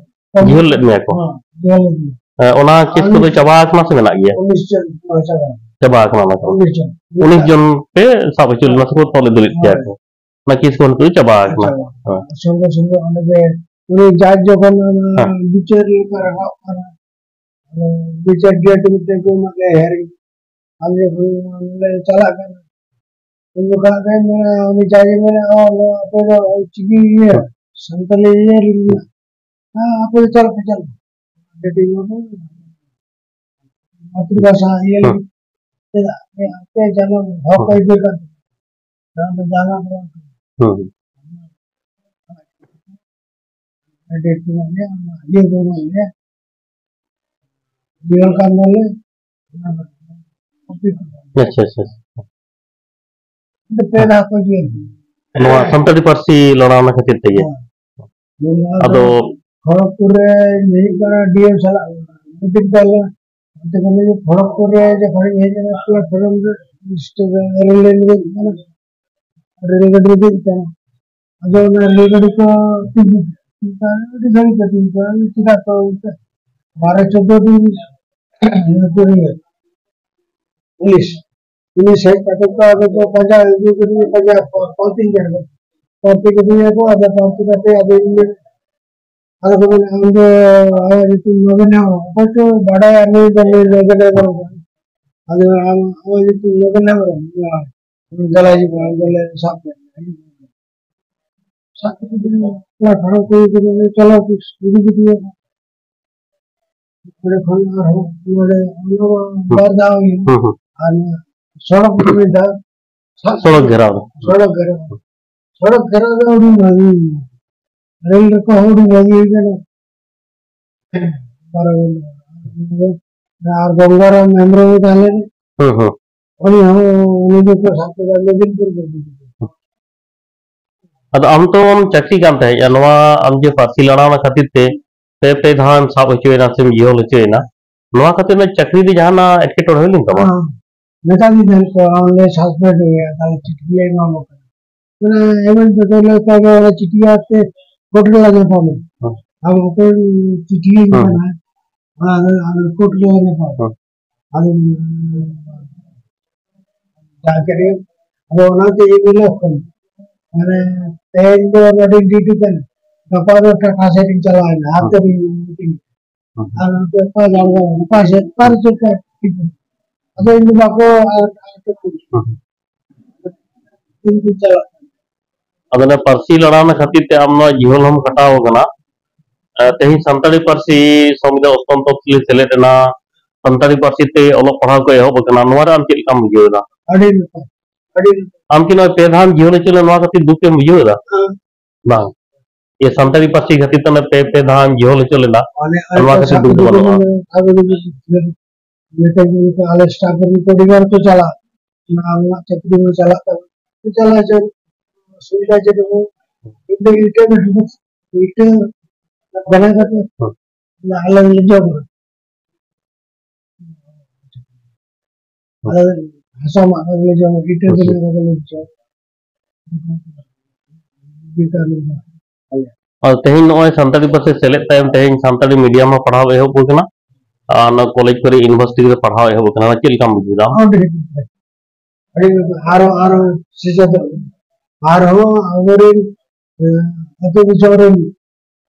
ᱦᱮᱸ᱾ ᱡᱤᱦᱳᱞ ᱞᱮᱫ ᱢᱮᱭᱟ ᱠᱚ? ᱦᱮᱸ, ᱡᱤᱦᱳᱞ ᱞᱮᱫ ᱢᱮᱭᱟ᱾ ᱦᱮᱸ, ᱚᱱᱟ ᱠᱮᱥ ᱠᱚᱫᱚ ᱪᱟᱵᱟ ᱟᱠᱟᱱᱟ ᱥᱮ ᱢᱮᱱᱟᱜ ᱜᱮᱭᱟ? ᱩᱱᱤᱥ ᱪᱟᱵᱟ ᱟᱠᱟᱱᱟ᱾ ᱪᱟᱵᱟ ᱟᱠᱟᱱᱟ ᱚᱱᱟ ᱠᱚ᱾ ᱩᱱᱤᱥ ᱡᱚᱱ᱾ ᱩᱱᱤᱥ ᱡᱚᱱ ᱯᱮ ᱥᱟᱵ ᱦᱚᱪᱚ ᱞᱮᱱᱟ ᱥᱮᱠᱚ ᱛᱚᱞ ᱤᱫᱤ ᱞᱮᱫ ᱯᱮᱭᱟ ᱠᱚ᱾ ᱚᱱᱟ ᱠᱮᱥ ᱠᱚ ᱱᱤᱛᱚᱜ ᱫᱚ ᱪᱟᱵᱟ ᱟᱠᱟᱱᱟ᱾ ᱟᱪᱪᱷᱟ᱾ ᱦᱮᱸ᱾ ᱥᱚᱸᱜᱮ ᱥᱚᱸᱜᱮ ᱚᱸᱰᱮ ᱜᱮ ᱩᱱᱤ ᱡᱟᱡᱽ ᱡᱚᱠᱷᱚᱱ ᱚᱱᱟ ᱦᱮᱸ᱾ ᱵᱤᱪᱟᱹᱨ ᱞᱮᱠᱟ ᱨᱟᱠᱟᱵ ᱠᱟᱱᱟ, ᱟᱫᱚ ᱵᱤᱪᱟᱹᱨ ᱰᱮᱴ ᱢᱤᱫᱴᱮᱱ ᱠᱚ ᱮᱢᱟᱫ ᱞᱮᱭᱟ ᱦᱮᱭᱟᱨᱤᱝ᱾ ᱟᱞᱮ ᱞᱮ ᱪᱟᱞᱟᱜ ᱠᱟᱱᱟ᱾ ᱩᱱ ᱡᱚᱠᱷᱚᱱ ᱜᱮ ᱢᱮᱱᱟ, ᱩᱱᱤ ᱡᱟᱡᱽ ᱮ ᱢᱮᱱᱟ, "ᱚ, ᱱᱚᱣᱟ ᱟᱯᱮ ᱫᱚ ᱚᱞᱪᱤᱠᱤ ᱤᱭᱟᱹ, ᱦᱮᱸ᱾ ᱥᱟᱱᱛᱟᱞᱤ ᱤᱭᱟᱹ ᱨᱮ ᱢᱮᱱᱟᱜ, ᱦᱮᱸ, ᱟᱯᱮ ᱫᱚ ᱪᱟᱞᱟᱜ ᱯᱮ, ᱪᱟᱞᱟᱜ ᱯᱮ᱾ ᱟᱹᱰᱤ ᱢᱚᱡᱽ ᱢᱟᱛᱨᱤᱵᱷᱟᱥᱟ ᱤᱭᱟᱹ ᱦᱮᱸ᱾ ᱞᱟᱹᱜᱤᱫ ᱪᱮᱫᱟᱜ? ᱟᱯᱮ, ᱟᱯᱮ ᱡᱟᱱᱟᱢ ᱦᱚᱠ ᱦᱮᱸ᱾ ᱟᱹᱭᱫᱟᱹᱨ ᱠᱟᱱ ᱛᱟᱯᱮᱭᱟ᱾ ᱱᱚᱣᱟ ᱫᱚ ᱡᱟᱱᱟᱢ ᱦᱚᱠ ᱠᱟᱱᱟ᱾ ᱦᱮᱸ᱾ ᱟᱹᱰᱤ ᱠᱚ ᱢᱮᱱᱟ, ᱤᱭᱟᱹ ᱠᱚ ᱢᱮᱱᱟ, ᱡᱤᱭᱚᱱ ᱠᱟᱱ ᱫᱚᱞᱮ, ᱟᱪᱪᱷᱟ, ᱟᱪᱪᱷᱟ, ᱟᱪᱪᱷᱟ᱾ ᱯᱮ ᱫᱷᱟᱣ ᱠᱚ ᱡᱤᱭᱚᱱ᱾ ᱱᱚᱣᱟ ᱥᱟᱱᱛᱟᱲᱤ ᱯᱟᱹᱨᱥᱤ ᱞᱟᱲᱟᱣᱱᱟ ᱠᱷᱟᱹᱛᱤᱨ ᱛᱮᱜᱮ᱾ ᱦᱮᱸ᱾ ᱟᱫᱚ ᱠᱷᱚᱲᱚᱜᱽᱯᱩᱨ ᱨᱮ ᱦᱩᱭᱩᱜ ᱠᱟᱱᱟ, ᱰᱤ ᱮᱢ ᱥᱟᱞᱟᱜ ᱢᱤᱴᱤᱝ ᱛᱟᱦᱮᱸ ᱞᱮᱱᱟ᱾ ᱚᱱᱛᱮ ᱠᱷᱚᱱ ᱠᱷᱚᱲᱚᱜᱽᱯᱩᱨ ᱨᱮ ᱡᱚᱠᱷᱚᱱ ᱤᱧ ᱦᱮᱡ ᱮᱱᱟ, ᱯᱞᱟᱴᱯᱷᱚᱨᱢ ᱨᱮ ᱨᱮᱞ ᱜᱟᱹᱰᱤ ᱨᱮ ᱫᱮᱡ ᱠᱟᱱᱟ᱾ ᱟᱫᱚ ᱚᱱᱟ ᱨᱮᱞ ᱜᱟᱹᱰᱤ ᱠᱚ ᱛᱤᱸᱜᱩ ᱠᱮᱫᱟ᱾ ᱟᱹᱰᱤ ᱜᱷᱟᱹᱲᱤᱡ ᱠᱚ ᱛᱤᱸᱜᱩ ᱠᱮᱫᱟ᱾ ᱪᱮᱫᱟᱜ ᱠᱚ ᱚᱱᱠᱟ? ᱵᱟᱨᱚ ᱪᱳᱫᱽᱫᱳ ᱫᱤᱱ ᱱᱩᱠᱩ ᱤᱭᱟᱹ, ᱯᱩᱞᱤᱥ, ᱯᱩᱞᱤᱥ ᱦᱮᱡ ᱠᱟᱛᱮ ᱠᱚ ᱟᱫᱚ ᱠᱚ ᱯᱟᱸᱡᱟ ᱤᱫᱤ ᱠᱮᱫᱤᱧᱟ, ᱯᱟᱸᱡᱟ ᱯᱟ-, ᱯᱟᱱᱛᱮ ᱠᱮᱫᱤᱧᱟ ᱠᱚ᱾ ᱯᱟᱱᱛᱮ ᱠᱮᱫᱤᱧᱟ ᱠᱚ, ᱟᱫᱚ ᱯᱟᱱᱛᱮ ᱠᱟᱛᱮ ᱟᱫᱚ ᱤᱧ ᱟᱫᱚ ᱠᱚ ᱢᱮᱱᱟ, "ᱟᱢ ᱫᱚ ᱟᱢᱟᱜ ᱧᱩᱛᱩᱢ ᱱᱚᱵᱤᱱ ᱦᱮᱢᱵᱨᱚᱢ?" ᱚᱠᱚᱭ ᱪᱚ ᱵᱟᱰᱟᱭᱟ ᱱᱩᱭ ᱫᱚ, ᱱᱩᱭ ᱱᱚᱵᱤᱱ ᱦᱮᱢᱵᱨᱚᱢ ᱠᱟᱱᱟ᱾ ᱟᱫᱚ ᱟᱢ, ᱟᱢᱟᱜ ᱧᱩᱛᱩᱢ ᱱᱚᱵᱤᱱ ᱦᱮᱢᱵᱨᱚᱢ? ᱦᱮᱸ᱾ ᱫᱮᱞᱟ ᱦᱤᱡᱩᱜ ᱢᱮ, ᱟᱢ ᱫᱚᱞᱮ ᱥᱟᱵ ᱠᱮᱫ ᱢᱮᱭᱟ᱾ ᱥᱟᱵ ᱠᱮᱫ ᱠᱚᱣᱟ, ᱚᱱᱟ ᱠᱷᱟᱲᱚ ᱠᱚ ᱤᱫᱤ ᱠᱮᱫᱮ, ᱪᱚᱞᱚ ᱤᱫᱤ ᱠᱮᱫᱮᱭᱟ᱾ ᱚᱸᱰᱮ ᱠᱷᱚᱱ ᱟᱨᱦᱚᱸ ᱱᱚᱰᱮ ᱚᱱᱟ ᱢᱟ ᱦᱩᱸ᱾ ᱵᱟᱨ ᱫᱷᱟᱣ ᱦᱩᱭ ᱮᱱᱟ᱾ ᱦᱩᱸ, ᱦᱩᱸ᱾ ᱟᱨ ᱱᱚᱣᱟ ᱥᱚᱲᱚᱠ ᱨᱮ ᱢᱤᱫ ᱫᱷᱟᱣ᱾ ᱥᱟᱵ ᱥᱚᱲᱚᱠ ᱜᱷᱮᱨᱟᱣ᱾ ᱥᱚᱲᱚᱠ ᱜᱷᱮᱨᱟᱣ᱾ ᱥᱚᱲᱚᱠ ᱜᱷᱮᱨᱟᱣ ᱫᱚ ᱟᱹᱰᱤ ᱵᱷᱟᱹᱜᱤ ᱦᱩᱭ ᱮᱱᱟ᱾ ᱨᱮᱞ ᱨᱮᱠᱚ ᱦᱚᱸ ᱟᱹᱰᱤ ᱵᱷᱟᱹᱜᱤ ᱦᱩᱭ ᱟᱠᱟᱱᱟ᱾ ᱵᱟᱨᱚ ᱜᱷᱚᱱᱴᱟ᱾ ᱟᱨ ᱜᱚᱝᱜᱟᱨᱟᱢ ᱦᱮᱢᱵᱨᱚᱢ ᱮ ᱛᱟᱦᱮᱸ ᱞᱮᱱᱟ᱾ ᱦᱩᱸ, ᱦᱩᱸ᱾ ᱩᱱᱤ ᱦᱚᱸ, ᱩᱱᱤ ᱫᱚᱠᱚ ᱥᱟᱵ ᱠᱮᱫᱟ, ᱢᱮᱫᱤᱱᱯᱩᱨ ᱠᱚ ᱤᱫᱤ ᱠᱮᱫᱮᱭᱟ᱾ ᱟᱫᱚ ᱟᱢ ᱛᱚᱢ ᱪᱟᱹᱠᱨᱤ ᱠᱟᱱ ᱛᱟᱦᱮᱸᱫᱼᱟ, ᱱᱚᱣᱟ ᱟᱢ ᱡᱮ ᱯᱟᱹᱨᱥᱤ ᱞᱟᱲᱟᱣᱱᱟ ᱠᱷᱟᱹᱛᱤᱨ ᱛᱮ ᱯᱮ, ᱯᱮ ᱫᱷᱟᱣ ᱮᱢ ᱥᱟᱵ ᱦᱚᱪᱚᱭᱮᱱᱟ ᱥᱮᱢ ᱡᱤᱦᱚᱞ ᱦᱚᱪᱚᱭᱮᱱᱟ, ᱱᱚᱣᱟ ᱠᱷᱟᱹᱛᱤᱨ ᱟᱢᱟᱜ ᱪᱟᱹᱠᱨᱤ ᱨᱮ ᱡᱟᱦᱟᱱᱟᱜ ᱮᱴᱠᱮᱴᱚᱬᱮ ᱦᱩᱭ ᱞᱮᱱ ᱛᱟᱢᱟ? ᱦᱮᱸ, ᱢᱮᱛᱟ ᱫᱤᱧ ᱛᱟᱦᱮᱸᱫ ᱠᱚ, "ᱟᱢ ᱞᱮ ᱥᱟᱥᱯᱮᱱᱰ ᱢᱮᱭᱟ, ᱛᱟᱦᱞᱮ ᱪᱤᱴᱷᱤ ᱞᱮ ᱮᱢᱟᱢᱟ ᱠᱟᱱᱟ᱾" ᱢᱟᱱᱮ, ᱮᱢᱚᱱ ᱵᱮᱯᱟᱨ ᱞᱮ ᱛᱚᱵᱮ ᱚᱱᱟ ᱪᱤᱴᱷᱤ ᱟᱛᱮ ᱠᱳᱨᱴ ᱨᱮ ᱞᱮ ᱧᱟᱯᱟᱢᱟ᱾ ᱦᱮᱸ᱾ ᱟᱢ ᱚᱠᱚᱭ ᱪᱤᱴᱷᱤ ᱦᱮᱸ᱾ ᱠᱟᱱᱟ, ᱚᱱᱟ ᱫᱚ ᱟᱫᱚ ᱠᱳᱨᱴ ᱨᱮ ᱧᱟᱯᱟᱢᱟ᱾ ᱦᱮᱸ᱾ ᱟᱫᱚ ᱪᱟᱞᱟᱣ ᱠᱮᱫ ᱜᱮ᱾ ᱟᱫᱚ ᱚᱱᱟᱛᱮ ᱤᱧ ᱞᱟᱹᱭ ᱠᱷᱚᱱ, ᱢᱟᱱᱮ, ᱛᱮᱦᱮᱧ ᱫᱚ ᱱᱚᱰᱮᱧ ᱰᱤᱭᱩᱴᱤ ᱠᱟᱱᱟ, ᱜᱟᱯᱟ ᱫᱚ ᱴᱟᱴᱟ ᱥᱮᱫ ᱤᱧ ᱪᱟᱞᱟᱣᱮᱱᱟ, ᱦᱟᱱᱛᱮ ᱨᱤᱧ ᱢᱤᱴᱤᱝ᱾ ᱦᱩᱸ᱾ ᱟᱨ ᱱᱚᱛᱮ ᱚᱠᱟ ᱡᱷᱟᱲᱜᱨᱟᱢ, ᱚᱠᱟ ᱥᱮᱫ, ᱚᱠᱟ ᱨᱮ ᱪᱮᱫ ᱠᱚ ᱴᱷᱤᱠ ᱵᱟᱹᱱᱩᱜ᱾ ᱟᱫᱚ ᱤᱧ ᱫᱚ ᱵᱟᱠᱚ, ᱟᱨ, ᱟᱨ ᱦᱩᱸ᱾ ᱤᱧ ᱫᱚ ᱪᱟᱞᱟᱜ ᱠᱟᱱᱟ᱾ ᱟᱫᱚ ᱚᱱᱟ ᱯᱟᱹᱨᱥᱤ ᱞᱟᱲᱟᱣᱱᱟ ᱠᱷᱟᱹᱛᱤᱨ ᱛᱮ ᱟᱢ ᱱᱚᱣᱟ ᱡᱤᱦᱚᱞ ᱦᱚᱸᱢ ᱠᱷᱟᱴᱟᱣ ᱟᱠᱟᱱᱟ᱾ ᱮ, ᱛᱮᱦᱮᱧ ᱥᱟᱱᱛᱟᱲᱤ ᱯᱟᱹᱨᱥᱤ ᱥᱚᱝᱵᱤᱫᱷᱟᱱ ᱚᱥᱴᱚᱢ ᱛᱚᱯᱥᱤᱞ ᱨᱮ ᱥᱮᱞᱮᱫ ᱮᱱᱟ, ᱥᱟᱱᱛᱟᱲᱤ ᱯᱟᱹᱨᱥᱤ ᱛᱮ ᱚᱞᱚᱜ ᱯᱟᱲᱦᱟᱣ ᱠᱚ ᱮᱦᱚᱵ ᱟᱠᱟᱱᱟ, ᱱᱚᱣᱟ ᱨᱮ ᱟᱢ ᱪᱮᱫ ᱞᱮᱠᱟᱢ ᱵᱩᱡᱷᱟᱹᱣ ᱮᱫᱟ? ᱟᱹᱰᱤ ᱱᱟᱯᱟᱭ, ᱟᱹᱰᱤ ᱱᱟᱯᱟᱭ᱾ ᱟᱢ ᱠᱤ ᱱᱚᱜᱼᱚᱭ ᱯᱮ ᱫᱷᱟᱣ ᱮᱢ ᱡᱤᱦᱚᱞ ᱦᱚᱪᱚ ᱞᱮᱱᱟ, ᱱᱚᱣᱟ ᱠᱷᱟᱹᱛᱤᱨ ᱫᱩᱠ ᱮᱢ ᱵᱩᱡᱷᱟᱹᱣ ᱮᱫᱟ? ᱦᱮᱸ᱾ ᱵᱟᱝ᱾ ᱤᱭᱟᱹ, ᱥᱟᱱᱛᱟᱲᱤ ᱯᱟᱹᱨᱥᱤ ᱠᱷᱟᱹᱛᱤᱨ ᱛᱮ ᱚᱱᱮ ᱯᱮ, ᱯᱮ ᱫᱷᱟᱣ ᱮᱢ ᱡᱤᱦᱚᱞ ᱦᱚᱪᱚ ᱞᱮᱱᱟ, ᱚᱱᱮ ᱱᱚᱣᱟ ᱚᱱᱠᱟ ᱠᱷᱟᱹᱛᱤᱨ ᱥᱟᱵ ᱫᱩᱠ ᱫᱚ ᱠᱟᱛᱮ ᱵᱟᱹᱱᱩᱜᱼᱟ᱾ ᱵᱚᱱ ᱥᱟᱵ ᱠᱟᱛᱮ ᱵᱚᱱ ᱢᱮᱛᱟ ᱠᱚ, ᱱᱤᱛᱚᱜ ᱟᱞᱮ staff ᱨᱮᱱ ᱠᱚ ᱟᱹᱰᱤ ᱜᱟᱱ ᱠᱚ ᱪᱟᱞᱟᱜ, ᱚᱱᱟ ᱟᱢᱟᱜ ᱪᱟᱹᱠᱨᱤ ᱢᱟ ᱪᱟᱞᱟᱜ ᱛᱟᱢᱟ, ᱪᱟᱞᱟᱜ ᱦᱚᱪᱚ, ᱥᱩᱵᱤᱫᱷᱟ ᱪᱮᱫ ᱦᱚᱸ ᱵᱟᱹᱱᱩᱜ᱾ ᱤᱧ ᱫᱚ ᱤᱴᱟᱹ ᱢᱮᱱᱟᱜᱼᱟ, ᱤᱴᱟᱹ ᱵᱮᱱᱟᱣ ᱠᱟᱛᱮ ᱦᱩᱸ᱾ ᱟᱞᱮ ᱞᱮ ᱡᱚᱢᱟ᱾ ᱦᱩᱸ᱾ ᱟᱞᱮ ᱦᱟᱥᱟ ᱢᱟᱜ ᱠᱟᱛᱮ ᱞᱮ ᱡᱚᱢᱟ, ᱤᱴᱟᱹ ᱦᱩᱸ᱾ ᱵᱮᱱᱟᱣ ᱠᱟᱛᱮ ᱞᱮ ᱡᱚᱢᱟ᱾ ᱟᱨ ᱛᱮᱦᱮᱧ ᱱᱚᱜᱼᱚᱭ ᱥᱟᱱᱛᱟᱲᱤ ᱯᱟᱹᱨᱥᱤ ᱥᱮᱞᱮᱫ ᱛᱟᱭᱚᱢ ᱛᱮᱦᱮᱧ ᱥᱟᱱᱛᱟᱲᱤ medium ᱦᱚᱸ ᱯᱟᱲᱦᱟᱣ ᱮᱦᱚᱵ ᱟᱠᱟᱱᱟ, ᱟᱨ ᱚᱱᱟ ᱠᱚᱞᱮᱡᱽ ᱠᱚᱨᱮ, university ᱨᱮ ᱯᱟᱲᱦᱟᱣ ᱮᱦᱚᱵ ᱟᱠᱟᱱᱟ, ᱪᱮᱫ ᱞᱮᱠᱟᱢ ᱵᱩᱡᱷᱟᱹᱣ ᱮᱫᱟ? ᱟᱹᱰᱤ ᱱᱟᱯᱟᱭ, ᱟᱹᱰᱤ ᱱᱟᱯᱟᱭ᱾ ᱟᱨᱚ, ᱟᱨᱚ ᱥᱮᱪᱮᱫᱚᱜ, ᱟᱨᱦᱚᱸ ᱟᱵᱚᱨᱮᱱ, ᱮ, ᱟᱹᱛᱩ ᱫᱤᱥᱚᱢ ᱨᱮᱱ,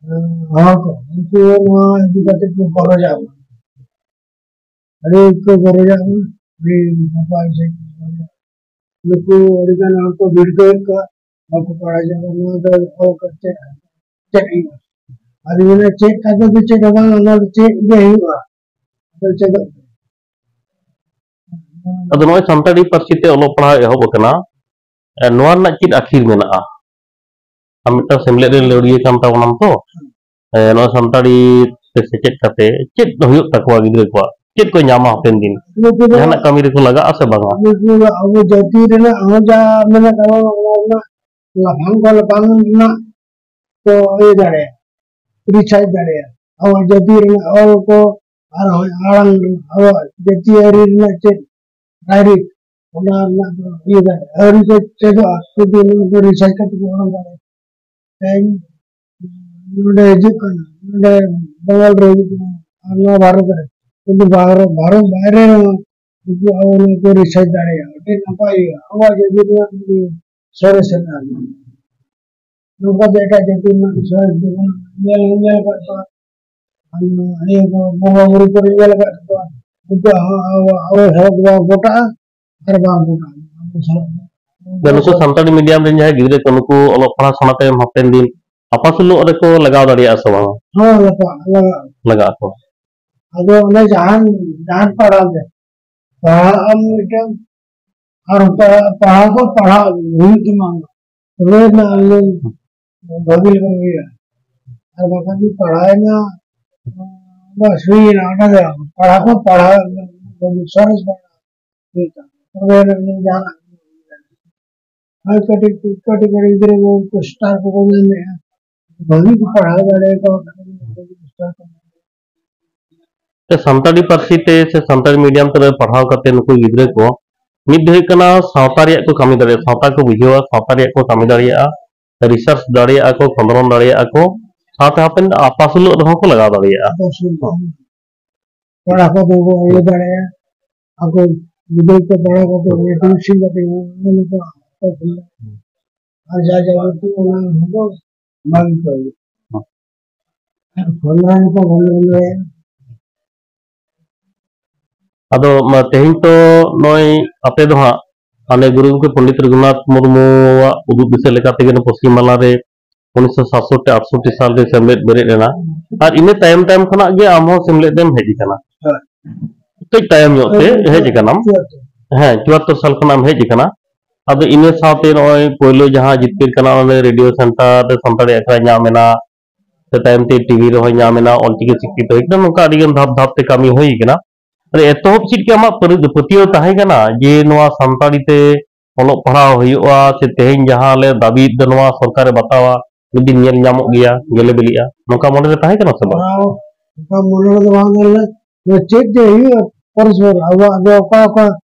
ᱮ, ᱦᱚᱲ ᱠᱚ, ᱩᱱᱠᱩ ᱦᱚᱸ ᱱᱚᱣᱟ ᱤᱫᱤ ᱠᱟᱛᱮ ᱠᱚ ᱜᱚᱨᱚᱡᱟᱜ ᱠᱟᱱᱟ᱾ ᱟᱹᱰᱤ ᱠᱚ ᱜᱚᱨᱚᱡᱟᱜ ᱠᱟᱱᱟ, ᱟᱹᱰᱤ ᱱᱟᱯᱟᱭ ᱥᱟᱺᱦᱤᱡ ᱠᱚ ᱜᱚᱨᱚᱡᱟᱜ ᱠᱟᱱᱟ᱾ ᱱᱩᱠᱩ ᱟᱹᱰᱤ ᱜᱟᱱ ᱦᱚᱲ ᱠᱚ ᱵᱷᱤᱲᱠᱟᱹᱣᱮᱫ ᱠᱚᱣᱟ, ᱵᱟᱠᱚ ᱵᱟᱲᱟᱭ ᱧᱟᱢᱟ ᱱᱚᱣᱟ ᱫᱚ ᱚᱞ ᱠᱟᱛᱮ ᱪᱮᱫ ᱦᱩᱭᱩᱜᱼᱟ᱾ ᱟᱫᱚ ᱢᱮᱱᱟ, ᱪᱮᱫ ᱠᱟᱛᱮ ᱫᱚ ᱪᱮᱫ ᱦᱚᱸ ᱵᱟᱝ, ᱚᱱᱟ ᱫᱚ ᱪᱮᱫ ᱜᱮ ᱦᱩᱭᱩᱜᱼᱟ᱾ ᱟᱫᱚ ᱪᱮᱫᱚᱜ ᱟᱫᱚ ᱱᱚᱜᱼᱚᱭ ᱥᱟᱱᱛᱟᱲᱤ ᱯᱟᱹᱨᱥᱤ ᱛᱮ ᱚᱞᱚᱜ ᱯᱟᱲᱦᱟᱣ ᱮᱦᱚᱵ ᱟᱠᱟᱱᱟ, ᱮ, ᱱᱚᱣᱟ ᱨᱮᱱᱟᱜ ᱪᱮᱫ ᱟᱹᱠᱷᱤᱨ ᱢᱮᱱᱟᱜᱼᱟ? ᱟᱢ ᱢᱤᱫᱴᱟᱝ ᱥᱮᱢᱞᱮᱫ ᱨᱮᱱ ᱞᱟᱹᱣᱲᱤᱭᱟᱹ ᱠᱟᱱ ᱛᱟᱵᱚᱱᱟᱢ ᱛᱚ, ᱮ, ᱱᱚᱣᱟ ᱥᱟᱱᱛᱟᱲᱤ ᱛᱮ ᱥᱮᱪᱮᱫ ᱠᱟᱛᱮ ᱪᱮᱫ ᱦᱩᱭᱩᱜ ᱛᱟᱠᱚᱣᱟ ᱜᱤᱫᱽᱨᱟᱹ ᱠᱚᱣᱟᱜ? ᱪᱮᱫ ᱠᱚ ᱧᱟᱢᱟ ᱦᱟᱯᱮᱱ ᱫᱤᱱ? ᱱᱩᱠᱩ ᱫᱚ, ᱡᱟᱦᱟᱱᱟᱜ ᱠᱟᱹᱢᱤ ᱨᱮᱠᱚ ᱞᱟᱜᱟᱜᱼᱟ ᱥᱮ ᱵᱟᱝᱟ? ᱱᱩᱠᱩ ᱫᱚ ᱟᱵᱚ ᱡᱟᱹᱛᱤ ᱨᱮᱱᱟᱜ ᱦᱚᱸ ᱡᱟ ᱢᱮᱱᱟᱜ ᱛᱟᱵᱚᱱᱟ, ᱚᱱᱟ ᱨᱮᱱᱟᱜ ᱞᱟᱯᱷᱟᱝ ᱠᱷᱚᱱ ᱞᱟᱯᱷᱟᱝ ᱨᱮᱱᱟᱜ ᱠᱚ ᱤᱭᱟᱹ ᱫᱟᱲᱮᱭᱟᱜᱼᱟ, research ᱫᱟᱲᱮᱭᱟᱜᱼᱟ᱾ ᱟᱵᱚ ᱡᱟᱹᱛᱤ ᱨᱮᱱᱟᱜ ᱚᱞ ᱠᱚ ᱟᱨ ᱦᱚᱸ ᱟᱲᱟᱝ, ᱟᱵᱚᱣᱟᱜ ᱡᱟᱹᱛᱤᱭᱟᱹᱨᱤ ᱨᱮᱱᱟᱜ ᱪᱮᱫ ᱨᱟᱭᱨᱤᱛ, ᱚᱱᱟ ᱨᱮᱱᱟᱜ ᱫᱚ ᱤᱭᱟᱹ ᱫᱟᱲᱮᱭᱟᱜᱼᱟ᱾ ᱟᱹᱣᱨᱤ ᱠᱚ ᱪᱮᱫᱚᱜᱼᱟ, ᱥᱩᱫᱷᱩ ᱱᱚᱣᱟ ᱠᱚ research ᱠᱟᱛᱮ ᱠᱚ ᱚᱞ ᱫᱟᱲᱮᱭᱟᱜᱼᱟ᱾ ᱛᱮᱦᱮᱧ ᱱᱚᱰᱮ ᱦᱤᱡᱩᱜ ᱠᱟᱱᱟ, ᱱᱚᱰᱮ ᱵᱟᱝᱜᱟᱞ ᱨᱮ ᱦᱤᱡᱩᱜ ᱠᱟᱱᱟ, ᱟᱨ ᱱᱚᱣᱟ ᱵᱷᱟᱨᱚᱛ ᱨᱮ, ᱠᱤᱱᱛᱩ ᱵᱷᱟᱨᱚᱛ, ᱵᱷᱟᱨᱚᱛ ᱵᱟᱭᱨᱮ ᱨᱮᱦᱚᱸ ᱩᱱᱠᱩ ᱟᱵᱚ ᱱᱚᱣᱟ ᱠᱚ ᱨᱤᱥᱟᱨᱪ ᱫᱟᱲᱮᱭᱟᱜᱼᱟ, ᱟᱹᱰᱤ ᱱᱟᱯᱟᱭ ᱦᱩᱭᱩᱜᱼᱟ᱾ ᱟᱵᱚᱣᱟᱜ ᱡᱟᱹᱛᱤ ᱨᱮᱱᱟᱜ ᱢᱤᱫᱴᱤᱡ ᱥᱚᱨᱮᱥ ᱦᱮᱱᱟᱜᱼᱟ᱾ ᱱᱚᱝᱠᱟ ᱫᱚ ᱮᱴᱟᱜ ᱡᱟᱹᱛᱤ ᱨᱮᱱᱟᱜ ᱥᱚᱨᱮᱥ ᱫᱚ ᱵᱟᱹᱱᱩᱜᱼᱟ᱾ ᱧᱮᱞ ᱦᱚᱸᱧ ᱧᱮᱞ ᱟᱠᱟᱫ ᱠᱚᱣᱟ, ᱟᱨ ᱱᱤᱭᱟᱹ ᱠᱚ ᱵᱚᱸᱜᱟ ᱵᱩᱨᱩ ᱠᱚᱨᱮ ᱧᱮᱞ ᱟᱠᱟᱫ ᱠᱚᱣᱟ᱾ ᱩᱱᱠᱩᱣᱟᱜ ᱦᱚᱸ ᱟᱵᱚ, ᱟᱵᱚ ᱥᱟᱞᱟᱜ ᱫᱚ ᱵᱟᱝ ᱯᱚᱴᱟᱜᱼᱟ ᱟᱨ ᱵᱟᱝ ᱯᱚᱴᱟᱜᱼᱟ ᱟᱵᱚ ᱥᱟᱞᱟᱜ ᱫᱚ᱾ ᱡᱮ ᱱᱩᱠᱩ ᱥᱟᱱᱛᱟᱲᱤ ᱢᱤᱰᱤᱭᱟᱢ ᱨᱮᱱ ᱡᱟᱦᱟᱸᱭ ᱜᱤᱫᱽᱨᱟᱹ ᱠᱚ, ᱱᱩᱠᱩ ᱚᱞᱚᱜ ᱯᱟᱲᱦᱟᱣ ᱥᱮᱬᱟ ᱛᱟᱭᱚᱢ ᱦᱟᱯᱮᱱ ᱫᱤᱱ ᱟᱯᱟᱥᱩᱞᱚᱜ ᱨᱮᱠᱚ ᱞᱟᱜᱟᱣ ᱫᱟᱲᱮᱭᱟᱜᱼᱟ ᱥᱮ ᱵᱟᱝ? ᱦᱚᱸ, ᱞᱟᱜᱟᱜᱼᱟ, ᱞᱟᱜᱟᱜᱼᱟ᱾ ᱞᱟᱜᱟᱜ ᱟᱠᱚ᱾ ᱟᱫᱚ ᱚᱱᱮ ᱡᱟᱦᱟᱱ, ᱡᱟᱦᱟᱱ ᱯᱟᱲᱦᱟᱣ ᱜᱮ, ᱯᱟᱲᱦᱟᱜ ᱟᱢ ᱢᱤᱫᱴᱟᱝ, ᱟᱨ ᱯᱟᱲᱦᱟᱣ, ᱯᱟᱲᱦᱟᱣ ᱠᱚ ᱯᱟᱲᱦᱟᱣ ᱦᱩᱭᱩᱜ ᱛᱟᱢᱟ, ᱛᱚᱵᱮ ᱟᱱᱟᱜ ᱟᱢ ᱫᱚᱢ ᱵᱷᱟᱹᱜᱤ ᱞᱮᱠᱟᱢ ᱤᱭᱟᱹᱭᱟ᱾ ᱟᱨ ᱵᱟᱠᱷᱟᱱ ᱫᱚ ᱯᱟᱲᱦᱟᱣᱮᱱᱟ, ᱵᱟᱥ ᱦᱩᱭᱮᱱᱟ, ᱚᱱᱟ ᱫᱚ ᱯᱟᱲᱦᱟᱣ ᱠᱚ ᱯᱟᱲᱦᱟᱣ, ᱥᱚᱨᱮᱥ ᱯᱟᱲᱦᱟᱣ ᱦᱩᱭᱩᱜ ᱛᱟᱢᱟ, ᱛᱚᱵᱮ ᱟᱱᱟᱜ ᱡᱟᱦᱟᱱᱟᱜ ᱟᱨ ᱠᱟᱹᱴᱤᱡ, ᱠᱟᱹᱴᱤᱡ, ᱠᱟᱹᱴᱤᱡ ᱜᱤᱫᱽᱨᱟᱹ ᱠᱚ ᱥᱴᱟᱨ ᱠᱚᱠᱚ ᱧᱟᱢᱮᱫᱼᱟ, ᱵᱷᱟᱹᱜᱤ ᱠᱚ ᱯᱟᱲᱦᱟᱣ ᱫᱟᱲᱮᱭᱟᱠᱚᱣᱟ᱾ ᱥᱮ ᱥᱟᱱᱛᱟᱲᱤ ᱯᱟᱹᱨᱥᱤ ᱛᱮ ᱥᱮ ᱥᱟᱱᱛᱟᱲᱤ ᱢᱤᱰᱤᱭᱟᱢ ᱛᱮ ᱯᱟᱲᱦᱟᱣ ᱠᱟᱛᱮ ᱱᱩᱠᱩ ᱜᱤᱫᱽᱨᱟᱹ ᱠᱚ ᱢᱤᱫ ᱫᱚ ᱦᱩᱭᱩᱜ ᱠᱟᱱᱟ ᱥᱟᱶᱛᱟ ᱨᱮᱭᱟᱜ ᱠᱚ ᱠᱟᱹᱢᱤ ᱫᱟᱲᱮᱭᱟᱜᱼᱟ, ᱥᱟᱶᱛᱟ ᱠᱚ ᱵᱩᱡᱷᱟᱹᱣᱟ, ᱥᱟᱶᱛᱟ ᱨᱮᱭᱟᱜ ᱠᱚ ᱠᱟᱹᱢᱤ ᱫᱟᱲᱮᱭᱟᱜᱼᱟ, ᱨᱤᱥᱟᱨᱪ ᱫᱟᱲᱮᱭᱟᱜᱼᱟ ᱠᱚ, ᱠᱷᱚᱸᱫᱽᱨᱚᱱ ᱫᱟᱲᱮᱭᱟᱜᱼᱟ ᱠᱚ, ᱥᱟᱶᱛᱮ ᱦᱟᱯᱮᱱ ᱟᱯᱟᱥᱩᱞᱚᱜ ᱨᱮᱦᱚᱸ ᱠᱚ ᱞᱟᱜᱟᱣ ᱫᱟᱲᱮᱭᱟᱜᱼᱟ᱾ ᱟᱯᱟᱥᱩᱞᱚᱜ᱾ ᱯᱟᱲᱦᱟᱣ ᱠᱚ ᱵᱟᱵᱚ ᱤᱭᱟᱹ ᱫᱟᱲᱮᱭᱟᱜᱼᱟ᱾ ᱟᱠᱚ ᱜᱤᱫᱽᱨᱟᱹ ᱠᱚ ᱯᱟᱲᱦᱟᱣ ᱠᱟᱛᱮ ᱩᱱᱤ ᱴᱤᱭᱩᱥᱚᱱ ᱠᱟᱛᱮ ᱩᱱᱤ ᱠᱚ ᱟᱨ ᱡᱟ ᱡᱟᱵᱚᱛᱤᱭᱚ ᱚᱱᱟ ᱦᱚᱸᱠᱚ ᱵᱟᱝ ᱠᱚ ᱤᱭᱟᱹ᱾ ᱟᱨ ᱯᱷᱳᱱ ᱨᱮᱦᱚᱸ ᱠᱚ ᱵᱚᱱᱫᱚ ᱫᱟᱲᱮᱭᱟᱜᱼᱟ᱾ ᱟᱫᱚ ᱢᱟ, ᱛᱮᱦᱮᱧ ᱛᱚ ᱱᱚᱜᱼᱚᱭ ᱟᱯᱮ ᱫᱚ ᱦᱟᱸᱜ ᱦᱟᱱᱮ ᱜᱩᱨᱩ ᱜᱚᱢᱠᱮ ᱯᱚᱱᱰᱤᱛ ᱨᱚᱜᱷᱩᱱᱟᱛᱷ ᱢᱩᱨᱢᱩᱣᱟᱜ ᱩᱫᱩᱜ ᱫᱤᱥᱟᱹ ᱞᱮᱠᱟ ᱛᱮᱜᱮ ᱱᱚᱣᱟ ᱯᱚᱥᱪᱤᱢ ᱵᱟᱝᱞᱟ ᱨᱮ ᱩᱱᱤᱥᱥᱚ ᱥᱟᱛᱥᱚᱴᱴᱤ ᱟᱴᱥᱚᱴᱴᱤ ᱥᱟᱞ ᱨᱮ ᱥᱮᱢᱞᱮᱫ ᱵᱮᱨᱮᱫ ᱮᱱᱟ᱾ ᱟᱨ ᱤᱱᱟᱹ ᱛᱟᱭᱚᱢ ᱛᱟᱭᱚᱢ ᱠᱷᱚᱱᱟᱜ ᱜᱮ ᱟᱢ ᱦᱚᱸ ᱥᱮᱢᱞᱮᱫ ᱮᱢ ᱦᱮᱡ ᱟᱠᱟᱱᱟ᱾ ᱦᱮᱸ᱾ ᱠᱟᱹᱡ ᱛᱟᱭᱚᱢ ᱧᱚᱜ ᱛᱮ ᱦᱮᱸ, ᱦᱮᱡ ᱟᱠᱟᱱᱟᱢ᱾ ᱪᱩᱣᱟᱛᱛᱳᱨ᱾ ᱦᱮᱸ, ᱪᱩᱣᱟᱛᱛᱳᱨ ᱥᱟᱞ ᱠᱷᱚᱱᱟᱜ ᱮᱢ ᱦᱮᱡ ᱟᱠᱟᱱᱟ᱾ ᱟᱫᱚ ᱤᱱᱟᱹ ᱥᱟᱶᱛᱮ ᱱᱚᱜᱼᱚᱭ ᱯᱳᱭᱞᱳ ᱡᱟᱦᱟᱸ ᱡᱤᱛᱠᱟᱹᱨ ᱠᱟᱱᱟ, ᱚᱱᱟ ᱨᱮᱰᱤᱭᱳ ᱥᱮᱱᱴᱟᱨ ᱨᱮ ᱥᱟᱱᱛᱟᱲᱤ ᱟᱠᱷᱲᱟ ᱧᱟᱢ ᱮᱱᱟ, ᱥᱮ ᱛᱟᱭᱚᱢ ᱛᱮ ᱴᱤᱵᱷᱤ ᱨᱮᱦᱚᱸ ᱧᱟᱢ ᱮᱱᱟ, ᱚᱞᱪᱤᱠᱤ ᱥᱤᱠᱠᱷᱤᱛ ᱦᱩᱭ ᱠᱟᱱᱟ, ᱱᱚᱝᱠᱟ ᱟᱹᱰᱤ ᱜᱟᱱ ᱫᱷᱟᱯ ᱫᱷᱟᱯ ᱛᱮ ᱠᱟᱹᱢᱤ ᱦᱩᱭ ᱠᱟᱱᱟ᱾ ᱟᱫᱚ ᱮᱛᱚᱦᱚᱵ ᱪᱮᱫ ᱠᱟ ᱟᱢᱟᱜ ᱯᱟᱹᱨ-, ᱯᱟᱹᱛᱭᱟᱹᱣ ᱛᱟᱦᱮᱸ ᱠᱟᱱᱟ ᱡᱮ ᱱᱚᱣᱟ ᱥᱟᱱᱛᱟᱲᱤ ᱛᱮ ᱚᱞᱚᱜ ᱯᱟᱲᱦᱟᱣ ᱦᱩᱭᱩᱜᱼᱟ, ᱥᱮ ᱛᱮᱦᱮᱧ ᱡᱟᱦᱟᱸ ᱞᱮ ᱫᱟᱹᱵᱤᱭᱮᱫ ᱫᱚ ᱱᱚᱣᱟ ᱥᱚᱨᱠᱟᱨᱮ ᱵᱟᱛᱟᱣᱟ, ᱢᱤᱫ ᱫᱤᱱ ᱧᱮᱞ ᱧᱟᱢᱚᱜ ᱜᱮᱭᱟ, ᱜᱮᱞᱮ ᱵᱤᱞᱤᱜᱼᱟ, ᱱᱚᱝᱠᱟ ᱢᱚᱱᱮ ᱨᱮ ᱛᱟᱦᱮᱸ ᱠᱟᱱᱟ ᱥᱮ ᱵᱟᱝ? ᱵᱟᱝ, ᱚᱱᱠᱟ ᱢᱚᱱᱮ ᱨᱮᱫᱚ ᱵᱟᱝ ᱛᱟᱦᱮᱸ ᱞᱮᱱᱟ᱾ ᱪᱮᱫ ᱡᱮ ᱦᱩᱭᱩᱜᱼᱟ ᱯᱚᱨᱮᱥ ᱯᱚᱨᱮ, ᱟᱵᱚᱣᱟᱜ ᱫᱚ ᱚᱠᱟ ᱚᱠᱟ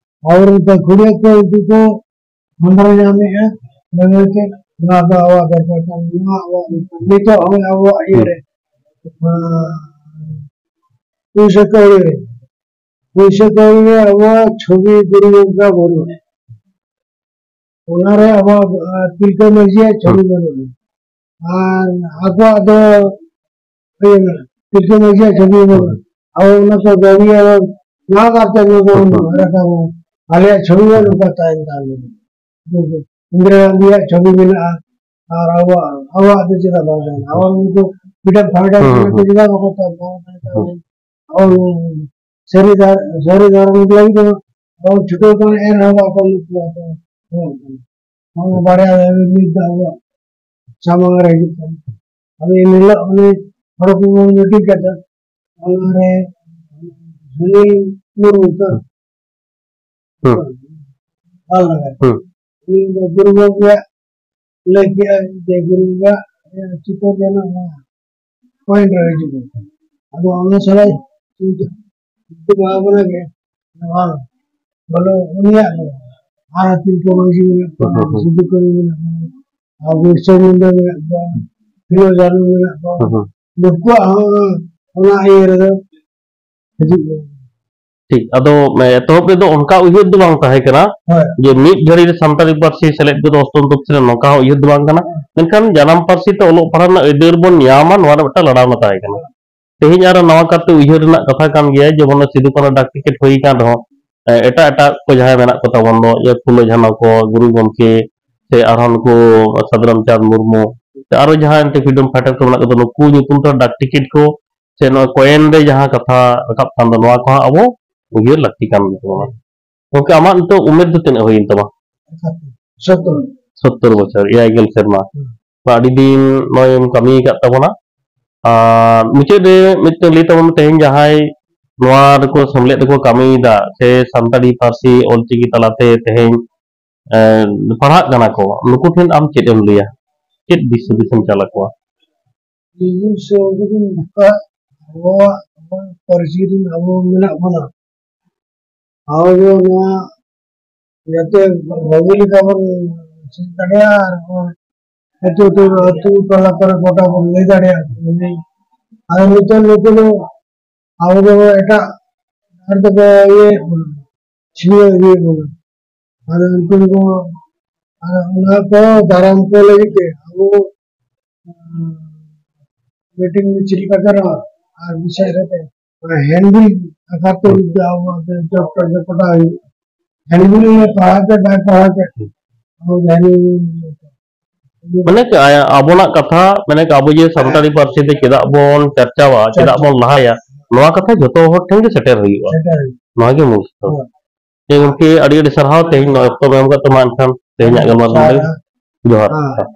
ᱟᱵᱚᱨᱮᱱ ᱜᱟᱹᱠᱷᱩᱲᱤᱭᱟᱹ ᱠᱚ ᱩᱱᱠᱩ ᱠᱚ ᱦᱟᱢᱵᱲᱟ ᱧᱟᱢᱮᱫᱼᱟ, ᱵᱟᱹᱭ ᱵᱟᱹᱭᱛᱮ ᱱᱚᱣᱟ ᱫᱚ ᱟᱵᱚᱣᱟᱜ ᱫᱚᱨᱠᱟᱨ ᱠᱟᱱᱟ, ᱱᱚᱣᱟ ᱟᱵᱚᱣᱟᱜ ᱫᱚᱨᱠᱟᱨ᱾ ᱱᱤᱛᱚᱜ ᱦᱚᱸ ᱟᱵᱚᱣᱟᱜ ᱤᱭᱟᱹ ᱨᱮ, ᱟᱸ, ᱯᱩᱭᱥᱟᱹ ᱠᱟᱹᱣᱰᱤ ᱨᱮ ᱯᱩᱭᱥᱟᱹ ᱠᱟᱹᱣᱰᱤ ᱨᱮ ᱟᱵᱚᱣᱟᱜ ᱪᱷᱚᱵᱤ ᱜᱩᱨᱩ ᱜᱚᱝᱠᱟ ᱵᱟᱹᱱᱩᱜᱼᱟ᱾ ᱚᱱᱟᱨᱮ ᱟᱵᱚᱣᱟᱜ, ᱟᱨ ᱛᱤᱞᱠᱟᱹ ᱢᱟᱹᱡᱷᱤᱭᱟᱜ ᱪᱷᱚᱵᱤ ᱵᱟᱹᱱᱩᱜᱼᱟ᱾ ᱟᱨ ᱟᱠᱚᱣᱟᱜ ᱫᱚ ᱤᱭᱟᱹ ᱢᱮᱱᱟᱜᱼᱟ, ᱛᱤᱞᱠᱟᱹ ᱢᱟᱹᱡᱷᱤᱭᱟᱜ ᱪᱷᱚᱵᱤ ᱵᱟᱹᱱᱩᱜᱼᱟ᱾ ᱟᱵᱚ ᱚᱱᱟ ᱠᱚ ᱫᱟᱹᱵᱤᱭᱟ, ᱱᱚᱣᱟ ᱠᱟᱨᱛᱮ ᱱᱚᱣᱟ ᱫᱚ ᱨᱟᱠᱟᱵᱟ᱾ ᱟᱞᱮᱭᱟᱜ ᱪᱷᱚᱵᱤ ᱢᱟ ᱱᱚᱝᱠᱟ ᱛᱟᱦᱮᱱ ᱠᱟᱱ ᱜᱮ᱾ ᱤᱱᱫᱤᱨᱟ ᱜᱟᱱᱫᱷᱤᱭᱟᱜ ᱪᱷᱚᱵᱤ ᱢᱮᱱᱟᱜᱼᱟ᱾ ᱟᱨ ᱟᱵᱚᱣᱟᱜ, ᱟᱵᱚᱣᱟᱜ ᱫᱚ ᱪᱮᱫᱟᱜ ᱵᱟᱝ ᱛᱟᱦᱮᱱᱟ? ᱟᱵᱚ ᱱᱩᱠᱩ freedom fighter ᱦᱩᱸ, ᱠᱟᱱᱟ ᱠᱚ, ᱦᱩᱸ᱾ ᱪᱮᱫᱟᱜ ᱵᱟᱠᱚ ᱛᱟᱦᱮᱱᱟ? ᱦᱩᱸ᱾ ᱟᱵᱚ ᱥᱟᱹᱨᱤ ᱫᱷᱟᱨ-, ᱥᱟᱹᱨᱤ ᱫᱷᱚᱨᱚᱢ ᱞᱟᱹᱜᱤᱫ ᱫᱚ ᱟᱵᱚ ᱪᱷᱩᱴᱟᱹᱣ ᱠᱟᱱᱟ, ᱮᱱ ᱨᱮᱦᱚᱸ ᱵᱟᱠᱚ ᱱᱩᱠᱩ ᱟᱵᱚ ᱦᱚᱲ ᱠᱟᱱᱟ᱾ ᱟᱵᱚ ᱵᱟᱲᱟᱭᱟ ᱢᱤᱫ ᱫᱚ ᱟᱵᱚᱣᱟᱜ ᱥᱟᱢᱟᱝ ᱨᱮ ᱦᱤᱡᱩᱜ ᱠᱟᱱᱟ᱾ ᱟᱫᱚ ᱮᱱ ᱦᱤᱞᱳᱜ ᱩᱱᱤ ᱦᱚᱲ ᱠᱚ meeting ᱠᱟᱛᱮ ᱚᱱᱟᱨᱮ ᱥᱩᱱᱤᱞ ᱢᱩᱨᱢᱩ ᱛᱚ? ᱦᱩᱸ᱾ ᱵᱟᱝ ᱞᱟᱜᱟᱭ᱾ ᱦᱩᱸ᱾ ᱩᱱᱤ ᱫᱚ ᱜᱩᱨᱩ ᱜᱚᱢᱠᱮᱭᱟᱜ ᱞᱟᱹᱭ ᱠᱮᱜᱼᱟ ᱡᱮ ᱜᱩᱨᱩ ᱵᱟᱵᱟ ᱪᱤᱛᱟᱹᱨ ᱡᱮᱱᱚ ᱱᱚᱣᱟ point ᱨᱮ ᱦᱤᱡᱩᱜ ᱢᱟ᱾ ᱟᱫᱚ ᱚᱱᱟ ᱥᱟᱞᱟᱜ ᱪᱤᱱᱛᱟᱹ, ᱪᱤᱱᱛᱟᱹ ᱵᱷᱟᱵᱽᱱᱟ ᱜᱮ ᱵᱟᱝ, ᱵᱚᱞᱮ ᱩᱱᱤᱭᱟᱜ ᱫᱚ ᱟᱨ ᱛᱤᱞᱠᱟᱹ ᱢᱟᱹᱡᱷᱤ ᱢᱮᱱᱟᱜ ᱠᱚᱣᱟ, ᱦᱩᱸ, ᱦᱩᱸ, ᱦᱩᱸ᱾ ᱥᱤᱫᱩ ᱠᱟᱹᱱᱩ ᱢᱮᱱᱟᱜ ᱠᱚᱣᱟ, ᱟᱨ ᱵᱤᱨᱥᱟ ᱢᱩᱱᱰᱟ ᱢᱮᱱᱟᱜ ᱠᱚᱣᱟ, ᱯᱷᱩᱞᱳ ᱡᱷᱟᱱᱳ ᱢᱮᱱᱟᱜ ᱠᱚᱣᱟ᱾ ᱦᱩᱸ, ᱦᱩᱸ᱾ ᱱᱩᱠᱩᱣᱟᱜ ᱦᱚᱸ ᱚᱱᱟ ᱤᱭᱟᱹ ᱨᱮᱫᱚ ᱦᱤᱡᱩᱜ ᱜᱮᱭᱟ᱾ ᱴᱷᱤᱠ᱾ ᱟᱫᱚ, ᱮ, ᱮᱛᱚᱦᱚᱵ ᱨᱮᱫᱚ ᱚᱱᱠᱟ ᱩᱭᱦᱟᱹᱨ ᱫᱚ ᱵᱟᱝ ᱛᱟᱦᱮᱸ ᱠᱟᱱᱟ ᱦᱳᱭ᱾ ᱡᱮ ᱢᱤᱫ ᱜᱷᱟᱹᱲᱤ ᱨᱮ ᱥᱟᱱᱛᱟᱲᱤ ᱯᱟᱹᱨᱥᱤ ᱥᱮᱞᱮᱫ ᱠᱚᱫᱚ ᱚᱥᱛᱚᱱᱛᱚᱨ ᱥᱮᱞᱮᱫ ᱱᱚᱝᱠᱟ ᱦᱚᱸ ᱩᱭᱦᱟᱹᱨ ᱫᱚ ᱵᱟᱝ ᱠᱟᱱᱟ᱾ ᱢᱮᱱᱠᱷᱟᱱ ᱡᱟᱱᱟᱢ ᱯᱟᱹᱨᱥᱤ ᱛᱮ ᱚᱞᱚᱜ ᱯᱟᱲᱦᱟᱣ ᱨᱮᱱᱟᱜ ᱟᱹᱭᱫᱟᱹᱨ ᱵᱚᱱ ᱧᱟᱢᱟ, ᱱᱚᱣᱟ ᱨᱮ ᱢᱤᱫᱴᱟᱝ ᱞᱟᱲᱟᱣᱱᱟ ᱛᱟᱦᱮᱸ ᱠᱟᱱᱟ᱾ ᱛᱮᱦᱮᱧ ᱟᱨᱚ ᱱᱟᱣᱟ ᱠᱟᱨᱛᱮ ᱩᱭᱦᱟᱹᱨ ᱨᱮᱱᱟᱜ ᱠᱟᱛᱷᱟ ᱠᱟᱱ ᱜᱮᱭᱟ, ᱡᱮᱢᱚᱱ ᱥᱤᱫᱩ ᱠᱟᱹᱱᱦᱩ ᱰᱟᱠ ᱴᱤᱠᱤᱴ ᱦᱩᱭ ᱟᱠᱟᱱ ᱨᱮᱦᱚᱸ, ᱮ, ᱮᱴᱟᱜ ᱮᱴᱟᱜ ᱠᱚ ᱡᱟᱦᱟᱸᱭ ᱢᱮᱱᱟᱜ ᱠᱚ ᱛᱟᱵᱚᱱ ᱫᱚ, ᱤᱭᱟᱹ, ᱯᱷᱩᱞᱳ ᱡᱷᱟᱱᱚ ᱠᱚ, ᱜᱩᱨᱩ ᱜᱚᱢᱠᱮ, ᱥᱮ ᱟᱨᱦᱚᱸ ᱱᱩᱠᱩ ᱥᱟᱫᱷᱩ ᱨᱟᱢᱪᱟᱸᱫᱽ ᱢᱩᱨᱢᱩ, ᱥᱮ ᱟᱨᱚ ᱡᱟᱦᱟᱸᱭ ᱮᱱᱛᱮ freedom fighter ᱠᱚ ᱢᱮᱱᱟᱜ ᱠᱚᱫᱚ, ᱱᱩᱠᱩ ᱧᱩᱛᱩᱢ ᱛᱮ ᱰᱟᱠ ᱴᱤᱠᱤᱴ ᱠᱚ, ᱥᱮ ᱱᱚᱣᱟ ᱠᱚᱭᱮᱱ ᱨᱮ ᱡᱟᱦᱟᱸ ᱠᱟᱛᱷᱟ ᱨᱟᱠᱟᱵ ᱠᱟᱱ ᱫᱚ, ᱱᱚᱣᱟ ᱠᱚᱦᱚᱸ ᱟᱵᱚ ᱩᱭᱦᱟᱹᱨ ᱞᱟᱹᱠᱛᱤ ᱠᱟᱱ ᱛᱟᱵᱚᱱᱟ᱾ ᱜᱚᱢᱠᱮ, ᱟᱢᱟᱜ ᱱᱤᱛᱚᱜ ᱩᱢᱮᱨ ᱫᱚ ᱛᱤᱱᱟᱹᱜ ᱦᱩᱭᱮᱱ ᱛᱟᱢᱟ? ᱥᱚᱛᱛᱚᱨ᱾ ᱥᱚᱛᱛᱚᱨ ᱵᱚᱪᱷᱚᱨ, ᱮᱭᱟᱭ ᱜᱮᱞ ᱥᱮᱨᱢᱟ᱾ ᱦᱩᱸ᱾ ᱛᱚ, ᱟᱹᱰᱤ ᱫᱤᱱ ᱱᱚᱜᱼᱚᱭ ᱮᱢ ᱠᱟᱹᱢᱤ ᱟᱠᱟᱫ ᱛᱟᱵᱚᱱᱟ᱾ ᱟᱨ ᱢᱩᱪᱟᱹᱫ ᱨᱮ ᱢᱤᱫᱴᱮᱱ ᱞᱟᱹᱭ ᱛᱟᱵᱚᱱ ᱢᱮ, ᱛᱮᱦᱮᱧ ᱡᱟᱦᱟᱸᱭ ᱱᱚᱣᱟ ᱨᱮᱠᱚ ᱥᱮᱢᱞᱮᱫ ᱨᱮᱠᱚ ᱠᱟᱹᱢᱤᱭᱮᱫᱟ, ᱥᱮ ᱥᱟᱱᱛᱟᱲᱤ ᱯᱟᱹᱨᱥᱤ ᱚᱞᱪᱤᱠᱤ ᱛᱟᱞᱟᱛᱮ ᱛᱮᱦᱮᱧ, ᱮ, ᱯᱟᱲᱦᱟᱜ ᱠᱟᱱᱟ ᱠᱚ, ᱱᱩᱠᱩ ᱴᱷᱮᱱ ᱟᱢ ᱪᱮᱫ ᱮᱢ ᱞᱟᱹᱭᱟ? ᱪᱮᱫ ᱫᱤᱥ ᱦᱩᱫᱤᱥ ᱮᱢ ᱪᱟᱞ ᱟᱠᱚᱣᱟ? ᱤᱧ ᱥᱮ ᱩᱱᱠᱩ ᱫᱚᱧ ᱢᱮᱛᱟ, ᱟᱵᱚᱣᱟᱜ, ᱟᱵᱚᱣᱟᱜ ᱯᱟᱹᱨᱥᱤ ᱨᱮᱱ ᱟᱵᱚ ᱢᱮᱱᱟᱜ ᱵᱚᱱᱟ, ᱟᱵᱚ ᱱᱚᱣᱟ ᱡᱟᱛᱮ ᱵᱷᱟᱹᱜᱤ ᱞᱮᱠᱟ ᱵᱚᱱ ᱪᱮᱫ ᱫᱟᱲᱮᱭᱟᱜᱼᱟ ᱟᱨ ᱵᱚᱱ ᱟᱹᱛᱩ, ᱟᱹᱛᱩ, ᱟᱹᱛᱩ ᱴᱚᱞᱟ ᱠᱚᱨᱮ ᱜᱚᱴᱟ ᱵᱚᱱ ᱞᱟᱹᱭ ᱫᱟᱲᱮᱭᱟᱜᱼᱟ᱾ ᱟᱨ ᱱᱤᱛᱚᱜ ᱱᱩᱠᱩ ᱫᱚ ᱟᱵᱚ ᱫᱚ ᱮᱴᱟᱜ ᱟᱨ ᱫᱚᱠᱚ ᱤᱭᱟᱹᱭᱮᱫ ᱵᱚᱱᱟ, ᱪᱷᱤᱲᱭᱟᱹᱣ ᱤᱫᱤᱭᱮᱫ ᱵᱚᱱᱟ᱾ ᱟᱫᱚ ᱩᱱᱠᱩ ᱫᱚᱠᱚ, ᱟᱨ ᱚᱱᱟ ᱠᱚ ᱫᱟᱨᱟᱢ ᱠᱚ ᱞᱟᱹᱜᱤᱫ ᱛᱮ ᱟᱵᱚ, ᱟᱸ, ᱢᱤᱴᱤᱝ ᱪᱮᱫ ᱞᱮᱠᱟ ᱜᱟᱱᱚᱜᱼᱟ, ᱟᱨ ᱵᱤᱥᱮᱥ ᱠᱟᱛᱮ ᱚᱱᱟ ᱦᱮᱱᱰᱵᱤᱞ ᱟᱠᱟᱨ ᱛᱮ ᱡᱩᱫᱤ ᱟᱵᱚ ᱡᱚᱵ ᱠᱚ ᱡᱚᱵ ᱠᱚᱴᱟ ᱦᱩᱭᱩᱜᱼᱟ, ᱦᱮᱱᱰᱵᱤᱞ ᱨᱮ ᱯᱟᱲᱦᱟᱣ ᱛᱮ ᱵᱟᱭ ᱯᱟᱲᱦᱟᱣ ᱛᱮ, ᱟᱵᱚ ᱫᱚ ᱦᱮᱱᱰᱵᱤᱞ ᱢᱟᱱᱮ ᱠᱤ ᱟᱭ-, ᱟᱵᱚᱱᱟᱜ ᱠᱟᱛᱷᱟ, ᱢᱟᱱᱮ ᱠᱤ ᱟᱵᱚ ᱡᱮ ᱥᱟᱱᱛᱟᱲᱤ ᱯᱟᱹᱨᱥᱤ ᱛᱮ ᱪᱮᱫᱟᱜ ᱵᱚᱱ ᱪᱟᱨᱪᱟᱣᱟ, ᱪᱮᱫᱟᱜ ᱪᱟᱨᱪᱟᱣᱟ᱾ ᱵᱚᱱ ᱞᱟᱦᱟᱭᱟ, ᱱᱚᱣᱟ ᱠᱟᱛᱷᱟ ᱡᱷᱚᱛᱚ ᱦᱚᱲ ᱴᱷᱮᱱ ᱜᱮ ᱥᱮᱴᱮᱨ ᱦᱩᱭᱩᱜᱼᱟ᱾ ᱥᱮᱴᱮᱨ ᱦᱩᱭᱩᱜᱼᱟ᱾ ᱱᱚᱣᱟ ᱜᱮ ᱢᱩᱞ ᱠᱟᱛᱷᱟ᱾ ᱦᱳᱭ᱾ ᱴᱷᱤᱠ ᱜᱚᱢᱠᱮ, ᱟᱹᱰᱤ ᱟᱹᱰᱤ ᱥᱟᱨᱦᱟᱣ ᱛᱮᱦᱮᱧ ᱱᱚᱣᱟ ᱚᱠᱛᱚ ᱮᱢ ᱠᱟᱛᱮ ᱢᱟ᱾ ᱮᱱᱠᱷᱟᱱ ᱛᱮᱦᱮᱧᱟᱜ ᱜᱟᱞᱢᱟᱨᱟᱣ ᱱᱚᱰᱮ ᱜᱮ᱾ ᱡᱚᱦᱟᱨ᱾ ᱦᱮᱸ᱾